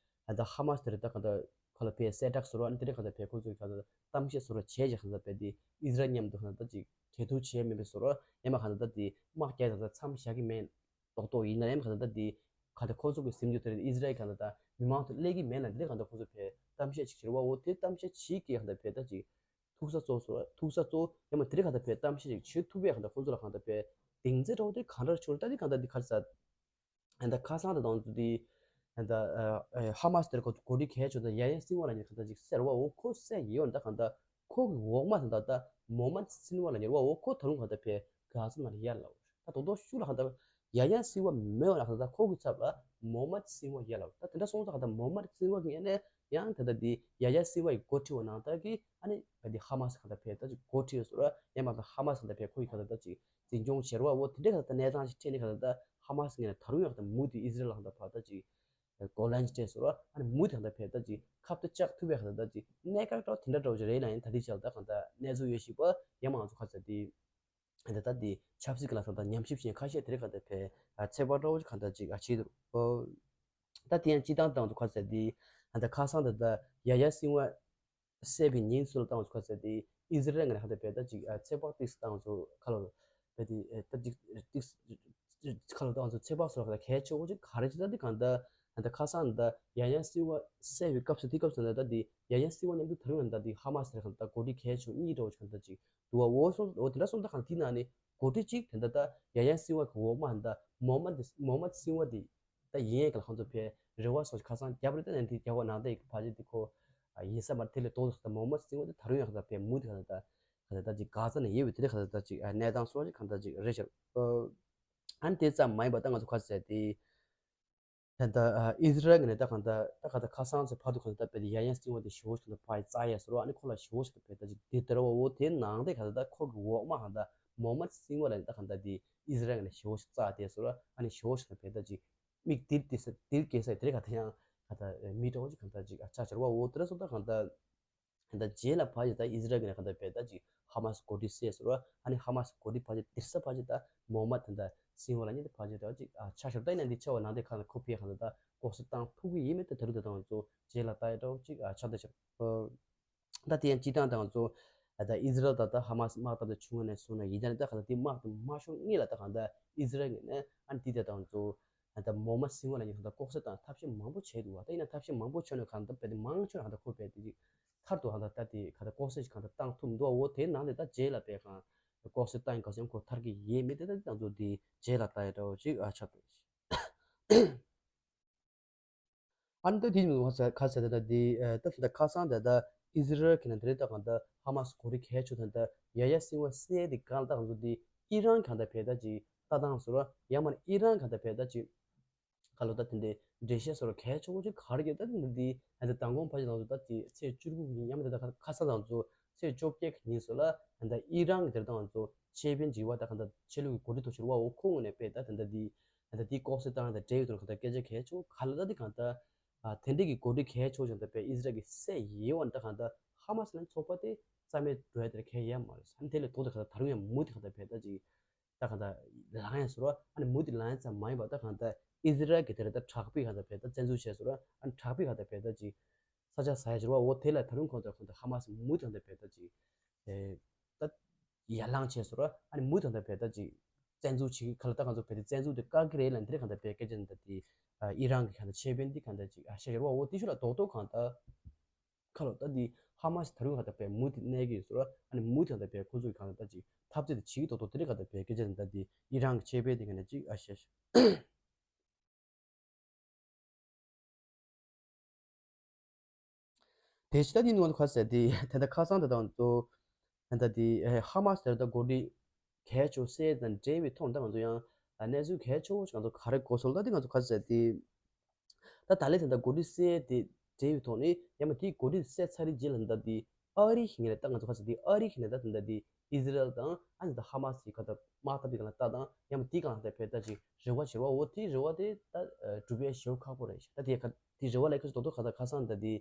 ད་ལྟ་ཧ་མ་སི་དེ་རེད་ད་གང་ལྟར་ཁོ་ལ་བྱས་གསལ་བསྒྲགས་ཟེར་བ། ཨ་ནི་དེ་རེད་གང་ལྟར་བྱས་ཁོ་ཚོས་གང་ལྟར་གཏམ་བཤད་ཟེར་བ་བྱས་རྗེས་གང་ལྟར་བྱས་དེ་ཨི་སི་རལ་མཉམ་དུ་གང་ལྟར་ད་ཅིག་གྲོས་བསྡུར་བྱས་མེད་པའི་ཟེར་བ། ཡང་མ་གང་ལྟར་ད་དེ་དམག་རྒྱག་ད་ད་མཚམས་བཞག་གི་མེད། རྡོག་རྡོག་ཡིན་ན་ཡང་གང་ལྟར་ད་དེ་གང་ལྟར་ཁོ་ཚོ་གི་སེམས་རྒྱུད་དེ་རེད། ཨི་སི་རལ་གང་ལྟར་ད་མི་མང་དུ་སླེབས་ཀྱི་མེད་ལ། དེ་རེད་གང་ལྟར་ཁོ་ཚོ་བྱས་གཏམ་བཤད་ཅིག་བྱས་རེད་བ། འོ་དེ་གཏམ་བཤད་བྱེད་ཀྱི་གང་ལྟར་བྱས་ད་ཅིག་ཐུག་ས་གཙོ་བོ་ཟེར་བ། ཐུག་ས་གཙོ་བོ་ཡང་མ་དེ་རེད་གང་ལྟར་བྱས་གཏམ་བཤད་ཅིག་བྱེད་ཐུབ་པའི་གང་ལྟར་ཁོ་ཚོ་ལ་གང་ལྟར་བྱས་གདེང་ཚོད་འདྲ་བོ་དེ་གང་འདྲ་བྱུང་རེད། ད་དེ་གང་ལྟར་དེ་ག་རེ་ཟེར། ད་ཁ་སང་དེ་དང་དུ་དེ་ད་ཧ་མ་སི་དེར་གོ་སྒོ་སྒྲིག་གལ་ཆེ་ད་ཡ་ཡ་སིན་ཝ་ལ་ཉེ་གང་ལྟར་ཅིག་ཟེར་བ། འོ་ཁོ་ཟེར་ཡོད་ད་གང་ལྟར་ཁོ་གི་འོག་མ་དེ་ད་ད་མོ་མད་སིན་ཝ་ལ་ཉེ་བ། འོ་ཁོ་ད་རུང་གང་ལྟར་བྱས་ག་ས་ན་ཡར་ལ། ད་དོ་དོ་ཤུགས་ལ་གང་ལྟར་ཡ་ཡ་སིན་ཝ་མེད་བ་ལ་གང་ལྟར་ཁོ་གི་ཚབ་ལ་མོ་མད་སིན་ཝ་ཡར་ལ། ད་དེ་འདྲ་སོང་ཙང་གང་ལྟར་མོ་མད་སིན་ཝ་གི་ངོས་ནས་ཡང་ད་ལྟ་དེ་ཡ་ཡ་སིན་ཝ་ཡི་འགོ་ཁྲིད་པ་ནང་ལྟར་གི་ཨ་ནི་ད་དེ་ཧ་མ་སི་གང་ལྟར་བྱས་ད་ཅིག་འགོ་ཁྲིད་ཡོད་ཟེར་བ། ཡང་མ་ད་ཧ་མ་སི་གང་ལྟར་བྱས་ཁོ་ཡི་གང་ལྟར་ད་ཅིག་འཛིན་སྐྱོང་བྱེད་རོགས། འོ་དེ་འདྲའི་གང་ལྟར་གནས་སྟངས་ཤིག་འཕྲད་ནས་གང་ལྟར་ཧ་མ་སི་ངོས་ནས་ད་རུང་ཡང་གང་ལྟར་མུ་མཐུད་ཨི་སི་རལ་ལ་གང་ལྟར་བར་ད་ཅིག་གོ་ལན་སྤྲད་ཟེར་བ། ཨ་ནི་མུ་མཐུད་གང་ལྟར་བྱས་ད་ཅིག་ཁ་གཏད་བཅག་ཐུབ་པའི་གང་ལྟར་ད་ཅིག་གནད་འགག་འདྲ་བོ་དེ་འདྲ་འདྲ་བོ་ཅིག་རེད་ལ། ཡིན་ད་དེ་ཆ་ལ་ད་གང་ལྟར་གནས་ཚུལ་ཡོད་ཞིག་པ། ཡང་མ་ང་ཚོ་ག་ཚོད་དེ་ད་ལྟ་དེ་ཆབ་སྲིད་ཀྱི་ལ་ད་ལྟ་ཉམས་ཞིབ་བྱེད་མཁན་ཁ་ཤས་དེ་རིགས་གང་ལྟར་བྱས་ཚོད་དཔག་འདྲ་བོ་ཅིག་གང་ལྟར་ཅིག་ཨ་བྱེད་འདུག་ད་དེ་ཡང་སྤྱི་བཏང་ད་ང་ཚོ་ག་ཚོད་དེ་ད་ལྟ་ཁ་སང་ད་ལྟ་ཡ་ཡ་སིན་ཝ་བསད་པའི་ཉིན་སུ་ལ་བཏང་བ་ཁ་ཟེར་ཏེ་ཨི་ཟི་རལ་ངོས་ནས་ཧ་ད་བྱས་ད་ཅིག་ཚོད་དཔག་ཏིག་བཏང་བ་ཁ་ལོ་བྱས་ཏེ་ད་ཅིག་ཏིག་ཁ་ལོ་བཏང་བ་ཚོད་དཔག་སོགས་ལ་གལ་ཆེ་བོ་ཅིག་ག་རེ་ཅིག་ད་དེ་གང་ད་ད་ཁ་སང་ད་ཡ་ཡ་སིལ་བ་བསད་པའི་སྐབས་སུ་དེ་སྐབས་སུ་ད་ད་དེ་ཡ་ཡ་སིལ་བ་མཉམ་དུ་ད་རུང་ད་དེ་ཧ་མ་སི་རེད་ཁ་ད་འགོ་ཁྲིད་གལ་ཆེ་བོ་གཉིས་འདྲ་བོ་ཅིག་གང་ད་ཅིག་འདུག་བ། འོ་སོང་འོ་དེ་འདྲ་སོང་ད་གང་དེ་ནང་ནས་འགོ་ཁྲིད་ཅིག་ད་ད་ད་ཡ་ཡ་སིལ་བ་གི་འོག་མ་ད་མོ་མ་དེ་མོ་མ་སིལ་བ་དེ། ད་ཡིན་ཡང་ག་ལ་ཁོང་ཚོ་བྱས་རེ་བ་སོགས་ཁ་སང་བརྒྱབ་རེད། ད་ནས་དེ་རྒྱབ་པ་ནང་ད་ཡིག་ཕ་ཆེ་དེ་ཁོ་ཡིན་ས་མ་དེ་ལས་ཏོག་ཙམ་ད་མོ་མ་སིང་བ་དེ་ད་རུང་ཡང་ག་ལ་བྱས་མུ་དེ་ག་ལ་ད་ག་ལ་ད་ཅིག་ག་ས་ནས་ཡོད་པའི་དེ་ལས་ག་ལ་ད་ཅིག་གནས་སྟངས་སོགས་ཅིག་གང་ད་ཅིག་རེད་ཤག་ཨ་ནི་དེ་ཙམ་མ་ཡིན་པ་ད་ང་ཚོ་ག་ས་ཟེར་དེ་ད་ད་ཨི་ཟི་རལ་གི་ནས་ད་གང་ད་ད་ག་ད་ཁ་སང་ཚེ་ཕ་དུ་ག་ལ་ད་བྱས་ཏེ་ཡ་ཡན་སིང་བ་དེ་ཞེ་པོ་ཞིག་ད་ཕ་ཡི་རྩ་ཡ་ཟེར་བ། ཨ་ནི་ཁོ་ལ་ཞེ་པོ་ཞིག་ད་བྱས་ད་ཅིག་དེ་དེ་ར་བ། འོ་དེ་ནང་དེ་ག་ལ་ད་ཁོ་གི་འོག་མ་ག་ལ་ད་མོ་མ་སིང་བ་ལ་ནི་ད་ག་ལ་ད་དེ་ཨི་ཟི་རལ་གི་ནས་ཞེ་པོ་ཞིག་རྩ་དེ་ཟེར་བ། ཨ་ནི་ཞེ་པོ་ཞིག་ད་བྱས་ད་ཅིག་མིག་དིར་དིར་ས་དིར་གས་ས་དེ་རེད་ག་དེ་ཡང་ག་ད་མི་འདྲ་བོ་ཅིག་ག་ད་ཅིག་ཨ་ཆ་ཆེར་བ་འོ་དེ་ར་སོ་ད་ག་ད་ག་ད་རྗེས་ལ་ཕ་ཅིག་ད་ཨི་ཟི་རལ་གི་ནས་ག་ད་བྱས་ད་ཅིག་ཧ་མ་སི་འགོ་ཁྲིད་བསད་ཟེར་བ། ཨ་ནི་ཧ་མ་སི་འགོ་ཁྲིད་ཕ་ཅིག་དིར་ས་ཕ་ཅིག་ད་མོ་མ་ད་ད་སིང་བ་ལ་ཉིད་ད་ཕ་ཅིག་ད་ཅིག་ཨ་ཆ་ཤོར་ད་ཡིན་ན་འདི་ཆ་བ་ནང་དེ་ག་ད་ཁོ་ཕི་ཡ་ག་ད་ད་ལྐོག་ཟ་བཏང་ཐུབ་གི་ཡིན་མེད་ད་དེ་རུ་ད་དང་ཚོ་རྗེས་ལ་ད་ཡ་འདྲ་བོ་ཅིག་ཨ་ཆ་ད་ཆ། ད་དེ་ཡང་སྤྱི་བཏང་དང་ཚོ་ད་ཨི་ཟི་རལ་ད་ད་ཧ་མ་སི་དམག་འཐབ་ད་བྱུང་བ་ནས་བཟུང་ན་ཡིན་ད་ནི་ད་ག་ད་དེ་དམག་དེ་མ་ཤོར་སྔོན་ལ་ད་ག་ད་ཨི་ཟི་རལ་ངོས་ནས་ཨ་ནི་དེ་དེ་དང་ཚོ་ད་མོ་མ་སིང་བ་ལ་ཉིད་ད་ལྐོག་ཟ་དང་ཐབས་ཤེས་མང་པོ་བྱས་འདུག་བ། ད་ཡིན་ན་ཐབས་ཤེས་མང་པོ་བྱས་ནས་ག་ད་བས་དེ་མང་ཆེ་ན་ག་ད་ཁོ་བས་དེ་ཅིག་ཐར་དུ་ག་ད་ད་དེ་ག་ད་ལྐོག་ཟ་ཞིག་ག་ད་བཏང་ཐུབ་འདུག་བ། འོ་དེ་ནང་ལས་ད་རྗེས་ལ་བས་ག་ལྐོག་ཟ་བཏང་ཡིན་ག་ཚོད་ཁོ་ཐར་གི་ཡིན་མེད་དེ་ད་དེ་དང་ཚོ་དེ་རྗེས་ལ་ད་ཡ་འདྲ་བོ་ཅིག་ཨ་ཆགས་འདུག་ཨ་ནི་ད་དེ་ཉིན་ཁ་ཟེར་ད་དེ་ད་ད་ཁ་སང་ད་ད་ཨི་ཟི་རལ་གི་ནང་དེ་རེད་ད་གང་ད་ཧ་མ་སི་གོ་རི་གལ་ཆེ་ད་ད་ཡ་ཡ་སིང་བ་བསད་དེ་གང་ད་གང་ཚོ་དེ་ཨི་རན་གང་ད་བས་ད་ཅིག་ལྟ་སྟངས་སོ་ར་ཡང་མ་ཨི་རན་གང་ད་བས་ད་ཅིག་ག་ལོ་ད་དེ་འདྲའི་འགྲེལ་བཤད་སོ་ར་གལ་ཆེ་བོ་ཅིག་ག་རེ་ཡོད་ད་དེ་འདི་ད་ད་དང་གོང་ཕ་ཅིག་ད་ད་ཅིག་ཚེས་བཅུ་དགུ་གི་ཉིན་ཡང་མ་ད་ད་ཁ་ས་ད་ཚོ་ཚེས་བཅོ་བརྒྱད་གི་ཉིན་སོ་ལ་ད་ཨི་རན་གི་དེ་ད་ཚོ་ཆེད་ཕན་ཅིག་བ་ད་གང་ད་ཆེད་ལུགས་གི་གོ་སྒྲིག་ཐོག་ཕྱིར་བ་འོ་ཁོང་ངོས་ནས་བས་ད་ད་འདི། ད་ལྟ་དེའི་ལྐོག་ཟ་བཏང་ཡ་དང་འབྲེལ་ཡོད་དོན་གང་ལྟར་སྐད་ཆ་གལ་ཆེ་བོ་ག་ལ་ད་དེ་གང་ལྟར་ཨ་དེ་འདྲ་གི་གོ་སྒྲིག་གལ་ཆེ་བོ་ཅིག་ད་བས་ཨི་ཟི་རལ་གྱིས་བསད་ཡོད་བ་འདྲ་གང་ལྟར་ཧ་མ་སི་ལ་ཚོགས་པ་དེ་རྩ་མེད་འགྲོ་ཡ་དེ་གལ་ཡ་མ་རེད། ཨ་ནི་དེ་ལས་ལྡོག་སྟེ་གང་ལྟར་ད་རུང་ཡང་མུ་མཐུད་གང་ལྟར་བས་ད་ཅིག་ད་གང་ལྟར་ལངས་ཡ་ཟེར་བ། ཨ་ནི་མུ་མཐུད་ལངས་ཡ་ཙམ་མ་ཡིན་པ་ད་གང་ལྟར་ཨི་ཟི་རལ་གྱི་དེ་རེད་ད་དྲག་པོས་གང་ལྟར་བས་ད་བཙན་འཛུལ་བྱས་ཟེར་བ། ཨ་ནི་དྲག་པོས་གང་ལྟར་བས་ད་ཅིག་ས་ཆ་ཟ་ཡ་ཟེར་བ་འོ་དེ་ལ་ད་རུང་གང་ལྟར་གང་ལྟར་ཧ་མ་སི་མུ་མཐུད་གང་ལྟར་བས་ད་ཅིག་ཨེ། ད་ཡར་ལངས་བྱས་སོ་ར། ཨ་ནི་མུ་མཐུད་ད་བས་ད་ཅིག་བཙན་འཛུལ་བྱེད་ཀྱི་ག་ལ་ད་ག་ཚོད་བས་ཏེ་བཙན་འཛུལ་དེ་བཀག་གི་རེད་ལ་འདི་རེད་གང་ལྟར་བས་སྐད་ཆ་འདི་ད་དེ་ཨི་རན་གྱི་གང་ལྟར་ཆེད་ཕན་འདི་གང་ལྟར་ཅིག་ཨ་ཤ་ཡོར་བ་འོ་དེ་ཤུ་ལ་རྡོག་རྡོག་གང་ལྟར་ཁ་ལོ་ད་དེ་ཧ་མ་སི་ད་རུང་གང་ལྟར་བས་མུ་མཐུད་གནས་ཀྱི་ཡོད་སོ་ར། ཨ་ནི་མུ་མཐུད་གང་ལྟར་བས་ཁོ་ཚོ་གི་གང་ལྟར་ད་ཅིག་འཐབ་རྩོད་དེ་བྱེད་ཀྱི་རྡོག་རྡོག་དེ་རེད་གང་ལྟར་བས་སྐད་ཆ་འདི་ད་དེ་ཨི་རན་གྱི་ཆེད་ཕན་འདི་གང་ལྟར་ཅིག་ཨ་ཤ་ཤ། དེ་ཕྱི་ད་ནི་ང་ཚོ་ཁ་ཟེར་དེ་ད་ལྟ་ཁ་སང་ད་ང་ཚོ་ད་ལྟ་དེ་ཧ་མ་སི་དེར་ད་འགོ་ཁྲིད་གལ་ཆེ་བསད་དང་འབྲེལ་བའི་ཐོག་ད་ང་ཚོ་ཡང་གནས་ཚུལ་གལ་ཆེ་བོ་ཞིག་ང་ཚོ་ག་རེ་གོ་སོང་ད་དེ་ང་ཚོ་ཁ་ཟེར་དེ་ད་ད་ལས་ད་ལྟ་འགོ་ཁྲིད་བསད་དེ་འབྲེལ་བའི་ཐོག་ནས་ཡང་མ་དེའི་འགོ་ཁྲིད་བསད་ཚར་རེད་རྗེས་ལ་ད་དེ་ཨ་རི་ཞིག་ངེས་ད་ང་ཚོ་ཁ་ཟེར་དེ་ཨ་རི་ཞིག་ནས་ད་ད་ལྟ་དེ། ཨི་ཟི་རལ་དང་ཨ་ནི་ད་ཧ་མ་སི་གི་ག་ད་དམག་འཐབ་དེ་ག་ལ་ལྟ་དང་ཡང་མ་དེ་ག་ལ་ད་ཕེ་ད་ཅིག་རེ་བ་བྱེད་རོགས་འོ་དེ་རེ་བ་དེ་ད་གྲུབ་པའི་ཞེ་པོ་ཁག་པོ་རེད་ཤག་ད་དེ་ག་དེ་རེ་བ་ལས་ཁ་ཅིག་རྡོག་རྡོག་ག་ད་ཁ་སང་ད་དེ་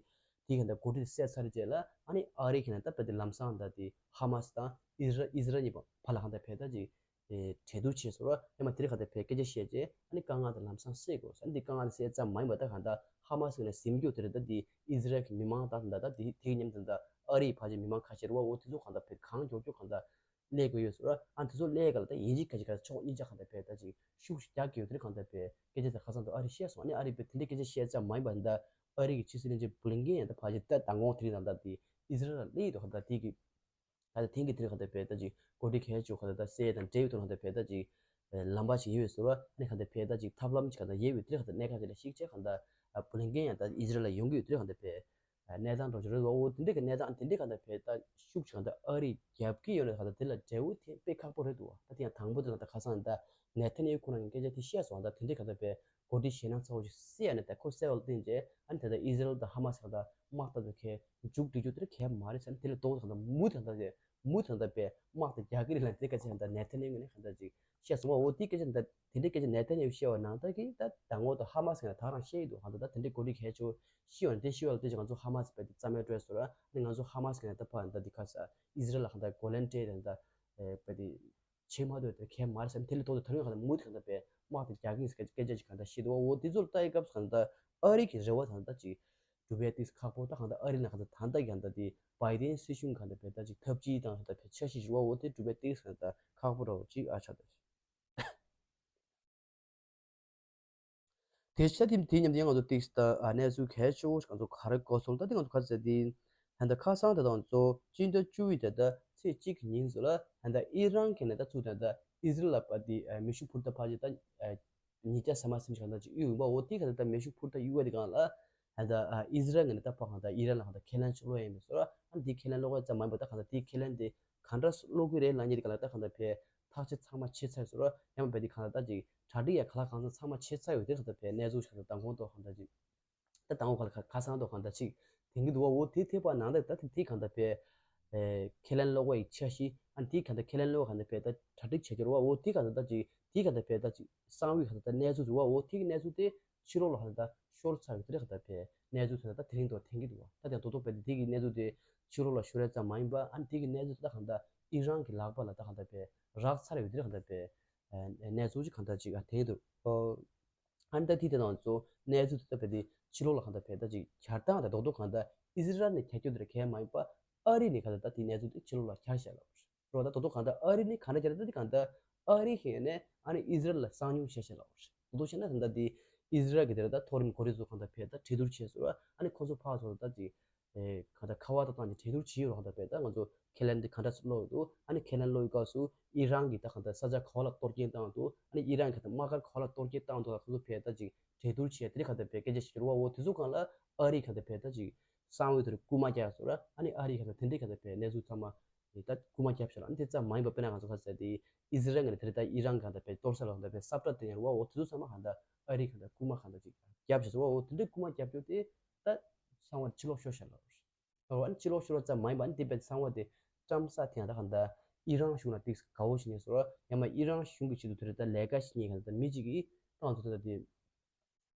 དེ་ག་ད་གོ་སྒྲིག་སད་ཚར་རྗེས་ལ་ཨ་ནི་ཨ་རི་གི་ན་ད་ཕེ་དེ་ལམ་སང་ད་དེ་ཧ་མ་སི་དང་ཨི་ཟི་རལ་ཨི་ཟི་རལ་གཉིས་པ་ཕ་ལ་ག་ད་ཕེ་ད་ཅིག་གྲོས་བསྡུར་བྱས་སོང་ར། ཡང་མ་དེ་རིང་ག་ད་ཕེ་སྐད་ཆ་བཤད་རྗེས་ཨ་ནི་དཀའ་ངལ་དེ་ལམ་སང་སེལ་དགོས་ཟེར། ཨ་ནི་དེ་དཀའ་ངལ་དེ་སེལ་ཙམ་མ་ཡིན་པ་ད་ག་ད་ཧ་མ་སི་ནས་ཟིན་རྒྱུ་དེ་རེད། ད་དེ་ཨི་ཟི་རལ་གྱི་མི་མང་དང་ད་ད་དེ་དེ་མཉམ་དུ་ད་ཨ་རིའི་ཕ་ཆེ་མི་མང་ཁ་ཤས་རེད་བ། འོ་དེ་ཚོ་ག་ད་ཕེ་གང་མགྱོགས་མགྱོགས་ག་ད་སླེབས་དགོས་ཡོད་སོང་ར། ཨ་དེ་ཚོ་སླེབས་ག་ལ་ད་ཡིན་གཅིག་ག་གཅིག་ག་ཕྱོགས་གཉིས་ཆ་ག་ད་ཕེ་ད་ཅིག་ཤུགས་རྒྱག་གི་ཡོད་དེ་རེད། ག་ད་ཕེ་སྐད་ཆ་དེ་ཁ་སང་དུ་ཨ་རི་བཤད་སོང་། ཨ་ནི་ཨ་རི་ཕེ་དེ་འདྲའི་སྐད་ཆ་བཤད་ཙམ་མ་ཡིན་པ་ད་ཨ་རི་གི་ཕྱི་སྲིད་བློན་ཆེན་བྷུ་ལིན་ཀེན་ཡང་ད་ཕ་ཆེ་ད་མདང་དགོང་དེ་རིང་ད་ད་དེ་ཨི་ཟི་རལ་ལ་སླེབས་ཡོད་དོ། ག་ད་དེ་གི་ད་ལྟ་ཐེངས་ཀྱི་དེ་རིང་ག་ད་ཕེ་ད་ཅིག་གོ་སྒྲིག་གལ་ཆེ་ག་ད་ད་སེ་དང་འབྲེལ་ཡོད་དོ། ག་ད་ཕེ་ད་ཅིག་ལམ་པ་ཞིག་ཡོད་སོང་ར། ཨ་ནི་ག་ད་ཕེ་ད་ཅིག་ཐབས་ལམ་ཅིག་ག་ད་ཡོད་པའི་དེ་རིང་ག་ད་གནད་འགག་ཅིག་ལ་གཞིགས་བྱས་ག་ད་བྷུ་ལིན་ཀེན་ཡང་ད་ཨི་ཟི་རལ་ལ་ཡོང་གི་ཡོད། དེ་རིང་ག་ད་ཕེ་གནས་སྟངས་འགྲོ་ཆོག་རེད་བ། འོ་དེ་འདྲའི་གི་གནས་སྟངས་དེ་འདྲའི་ག་ད་ཕེ་ད་ཤུགས་ཅིག་ག་ད་ཨ་རི་རྒྱབ་ཀྱི་ཡོད་རེད། ག་ད་དེ་ལ་འབྲས་བུ་དེ་དཔེ་ཁག་པོ་རེད་འདུག་བ། ད་དེ་ཡང་དང་པོ་དེ་ག་ད་ཁ་སང་ད་ནེ་ཐན་ཡ་ཧུ་ཁོ་རང་གི་སྐད་ཆ་དེ་བཤད་སོང་། ད་དེ་འདྲའི་ག་ད་ཕེ་གོ་སྒྲིག་ཞེད་སྣང་ཚ་བོ་ཞིག་སེལ་ཡ་ནས་ད་ཁོ་སེལ་བ་ལ་བརྟེན་བྱས་ཨ་ནི་ད་ལྟ་ཨི་ཟི་རལ་དང་ཧ་མ་སི་ག་ད་དམག་འཐབ་དེ་གས་མཇུག་སྒྲིལ་རྒྱུ་དེ་གས་མ་རེད་ཟེར་ནས་དེ་ལས་ལྡོག་ད་ག་ད་མུ་མཐུད་ད་ལྟ་དེ་མུ་མཐུད་ད་ལྟ་པས་དམག་དེ་རྒྱག་གི་རེད་ལབ་དེ་སྐད་ཆ་ད་ནེ་ཐན་ཡ་ཧུ་ནས་ག་ད་ཅིག་བཤད་སོང་བ། འོ་དེ་སྐད་ཆ་ད་དེ་འདྲའི་སྐད་ཆ་ནེ་ཐན་ཡ་ཧུ་བཤད་བ་ནང་ལྟར་གི་ད་ད་ངོ་ད་ཧ་མ་སི་ག་ད་རང་བཤད་ཡི་འདུག་ག་ད་ད་དེ་འདྲའི་གོ་སྒྲིག་གལ་ཆེ་བོ་ཤི་བ་ནས་དེ་ཤི་བ་ལ་དེ་ཅིག་ང་ཚོ་ཧ་མ་སི་པས་དེ་རྩ་མེད་སྤྲད་སོང་ར། ཨ་ནི་ང་ཚོ་ཧ་མ་སི་ག་ད་ད་ཕ་ད་དེ་ཁ་ས་ཨི་ཟི་རལ་ལ་ག་ད་གོ་ལན་སྤྲད་དེ་ད་པས་དེ། བྱེད་མ་ཐུབ་དེ་གས་མ་རེད་ཟེར། དེ་ལས་ལྡོག་སྟེ་ད་རུང་གང་ལྟར་མུ་མཐུད་གང་ལྟར་པས་དམག་དེ་རྒྱག་གི་ཡིན་ཟེར་སྐད་ཆ་ཅིག་གང་ལྟར་བཤད་འདུག་འོ་དེ་ཚོ་ལ་ལྟ་ཡི་སྐབས་སུ་གང་ལྟར་ཨ་རི་གི་རེ་བ་གང་ལྟར་ཅིག་འགྲུབ་པའི་ཏིག་ཁག་པོ། ད་གང་ལྟར་ཨ་རི་ལ་གང་ལྟར་ད་ལྟ་གང་ལྟར་དེ་བའི་ཏིན་སྲིད་གཞུང་གང་ལྟར་པས་ད་ཅིག་ཐབས་ཇུས་དང་གང་ལྟར་པས་འཆར་གཞི་ཞུ་བ་འོ་དེ་འགྲུབ་པའི་ཏིག་གང་ལྟར་ཁག་པོ་འདྲ་བོ་ཅིག་ཨ་ཆགས་འདུག་དེ་ཆ་དེ་དེ་མཉམ་དུ་ང་ཚོ་ཏིག་ད་ཨ་གནས་ཚུལ་གལ་ཆེ་བོ་ཞིག་ང་ཚོ་ག་རེ་གོ་སོང་ད་དེ་ང་ཚོ་ག་ཚོད་དེ་ད་ལྟ་ཁ་སང་དེ་དང་ཚོ་སྤྱི་ཟླ་བཅུ་པའི་དེ་ད་ཚེས་གཅིག་གི་ཉིན་ཚོ་ལ་ད་ལྟ་ཨི་རན་གྱི་ནས་ད་ཚུར་ད་ལྟ་ཨི་ཟི་རལ་ལ་པ་དེ་མེ་ཤུགས་འཕུར་མདའ་ཕལ་ཆེར་ད་ཉིས་བརྒྱ་ཟ་མ་ཟིན་ཞིག་ད་ཅིག་གཡུག་ཡོང་བ། འོ་དེ་ག་ད་ལྟ་མེ་ཤུགས་འཕུར་མདའ་གཡུག་པ་དེ་སྒང་ལ་ད་ལྟ་ཨི་ཟི་རལ་ངོས་ནས་ད་ཕར་གང་ལྟར་ཨི་རན་ལ་གང་ལྟར་ཁས་ལེན་ཅིག་སློག་ཡ་ཡིན་པས་སོ་ར། ཨ་ནི་དེའི་ཁས་ལེན་སློག་ཡ་ཙམ་མ་ཡིན་པར་ད་གང་ལྟར་དེའི་ཁས་ལེན་དེ་ག་འདྲ་སློག་གི་རེད་ལབ་མཁན་དེ་གང་ལ་ད་གང་ལྟར་ཕར་ཐག་གཅོད་ཚང་མ་བྱས་ཚར་སོང་ར། ཡང་མིན་པ་དེ་གང་ལ་ད་ཅིག་གྲ་སྒྲིག་ཡ་ག་ལ་གང་ཚང་མ་བྱས་ཚར་ཡོད་དེ་གང་ལྟར་ཕར་གནས་ཚུལ་ཞིག་གང་ལྟར་མདང་དགོང་ཐོག་གང་ལྟར་ཅིག་ད་མདང་དགོང་ག་ལ་ཁ་སང་ཐོག་གང་ལྟར་ཅིག་དེང་གི་འདུག་བ། འོ་དེ་ཐེབས་པ་ནང་ལྟར་ད་དེ་དེ་གང་ལྟར་ཕར་ཁས་ལེན་སློག་པ་ཡི་འཆར་གཞི། ཨ་ནི་དེ་གང་ལྟར་ཁས་ལེན་སློག་པ་གང་ལྟར་ཕར་ད་གྲ་སྒྲིག་བྱས་ཀྱི་རེད་བ། འོ་དེ་གང་ལྟར་ད་ཅིག་དེ་གང་ལྟར་ཕར་ད་ཅིག་གསང་བའི་གང་ལྟར་ད་གནས་ཚུལ་འདུག་བ། འོ་དེ་གི་གནས་ཚུལ་དེ་ཕྱི་ལོགས་ལ་གང་ལྟར་ཤོར་ཚར་ཡོད་དེ་རེད། གང་ལྟར་ཕར་གནས་ཚུལ་དེ་ད་དེ་རིང་ཐོག་ཐོན་གྱི་འདུག་བ། ད་དེ་ཐོག་ཐོག་ཕར་དེ་དེ་གི་གནས་ཚུལ་དེ་ཕྱི་ལོགས་ལ་ཤོར་ཡ་ཙམ་མ་ཡིན་པ། ཨ་ནི་དེ་གི་གནས་ཚུལ་དེ་ད་གང་ལྟར་ཨི་རན་གྱི་ལག་པ་ལ་ད་གང་ལྟར་ཕར་རག་ཚར་ཡོད་དེ་རེད། གང་ལྟར་ཕར་གནས་ཚུལ་ཅིག་གང་ལྟར་ཅིག་ཨ་ཐོན་གྱི་འདུག་ཨ་ནི་ད་དེ་དེ་དང་ཚོ་གནས་ཚུལ་དེ་ད་ཕར་དེ་ཕྱི་ལོགས་ལ་གང་ལྟར་ཕར་ད་ཅིག་གྱར་སྟངས་ད་རྡོག་རྡོག་གང་ལྟར་ཨི་ཟི་རལ་ནས་གྱར་རྒྱུ་དེ་རེད། གང་མ་ཡིན་པ་ཨ་རི་ནས་གང་ལྟར་ད་དེ་གནས་ཚུལ་དེ་ཕྱི་ལོགས་ལ་གྱར་བཞག་ལབ་རེད། རོ་ད་རྡོག་རྡོག་གང་ལྟར་ཨ་རི་ནས་གང་འདྲ་གྱར་ད་དེ་གང་ལྟར་ཨ་རི་ཞིག་ནས་ཨ་ནི་ཨི་ཟི་རལ་ལ་གསང་མྱུལ་བྱས་བཞག་ལབ་རེད། རྡོག་རྡོག་བྱས་ན་ད་ལྟ་དེ་ཨི་ཟི་རལ་གྱི་དེ་རེད་ད་མཐོ་རིམ་འགོ་ཁྲིད་ཚོ་གང་ལྟར་ཕར་ད་གྲོས་བསྡུར་བྱས་སོང་ར། ཨ་ནི་ཁོ་ཚོ་ཕར་ཚུར་ད་ཅིག་ཨེ་གང་ལྟར་ཁ་པར་ད་བཏང་ནས་གྲོས་བསྡུར་བྱས་ཡོད་རེད། གང་ལྟར་ཕར་ད་ང་ཚོ་ཁས་ལེན་དེ་གང་འདྲ་སློག་འདུག་ཨ་ནི་ཁས་ལེན་སློག་ཡི་སྐབས་སུ་ཨི་རན་གྱིས་ད་གང་ལྟར་ས་ཆ་ག་བ་ལ་གཏོར་སྐྱོན་བཏང་འདུག་ཨ་ནི་ཨི་རན་གྱིས་ད་དམག་སྒར་ག་བ་ལ་གཏོར་སྐྱོན་བཏང་འདུག་ལ་ཁོ་ཚོ་ཕར་ད་ཅིག་གྲོས་བསྡུར་བྱས་དེ་རིང་གང་ལྟར་ཕར་སྐད་ཆ་བཤད་ཀྱི་རེད་བ། འོ་དེ་ཚོ་སྒང་ལ་ཨ་རིས་གང་ལྟར་ཕར་ད་ཅིག་གསང་བའི་དེར་རྐུ་མ་བརྒྱབ་སོང་ར། ཨ་ནི་ཨ་རིས་གང་ལྟར་དེ་འདྲའི་གང་ལྟར་ཕར་གནས་ཚུལ་ཚང་མ་ད་རྐུ་མ་བརྒྱབ་ཤག་ལ། ཨ་ནི་དེ་ཙམ་མ་ཡིན་པ་དཔེར་ན་ང་ཚོ་ག་ཚོད་དེ་ཨི་ཟི་རལ་ངོས་ནས་དེ་རིང་ད་ཨི་རན་གང་ལྟར་ཕར་གཏོར་ས་ལ་གང་ལྟར་ཕར་ས་བཀྲ་དེ་ཡང་རེད་བ། འོ་དེ་ཚོ་ཚང་མ་གང་ལྟར་ཨ་རིས་གང་ལྟར་རྐུ་མ་གང་ལྟར་ཅིག་བརྒྱབ་བྱས་སོང་བ། འོ་དེ་འདྲའི་རྐུ་མ་བརྒྱབ་རྒྱུ་དེ་ད་ཚང་མ་ཕྱི་ལོགས་ཤོར་ཤག་ལ། ཨ་ནི་ཕྱི་ལོགས་ཤོར་བ་ཙམ་མ་ཡིན་པ་ཨ་ནི་དེ་བས་ཚང་བ་དེ་བཀྲམ་ས་དེ་ཡང་ད་གང་ལྟར་ཨི་རན་གཞུང་ལ་ཏིག་དགའ་བོ་བྱེད་མཁན་སོགས་ཡང་མ་ཨི་རན་གཞུང་གི་ཆེད་དུ་དེ་རེད་ད་ལས་ཀ་བྱེད་མཁན་གང་ལྟར་མི་གཅིག་གིས་ད་ང་ཚོ་ད་ལྟ་དེ་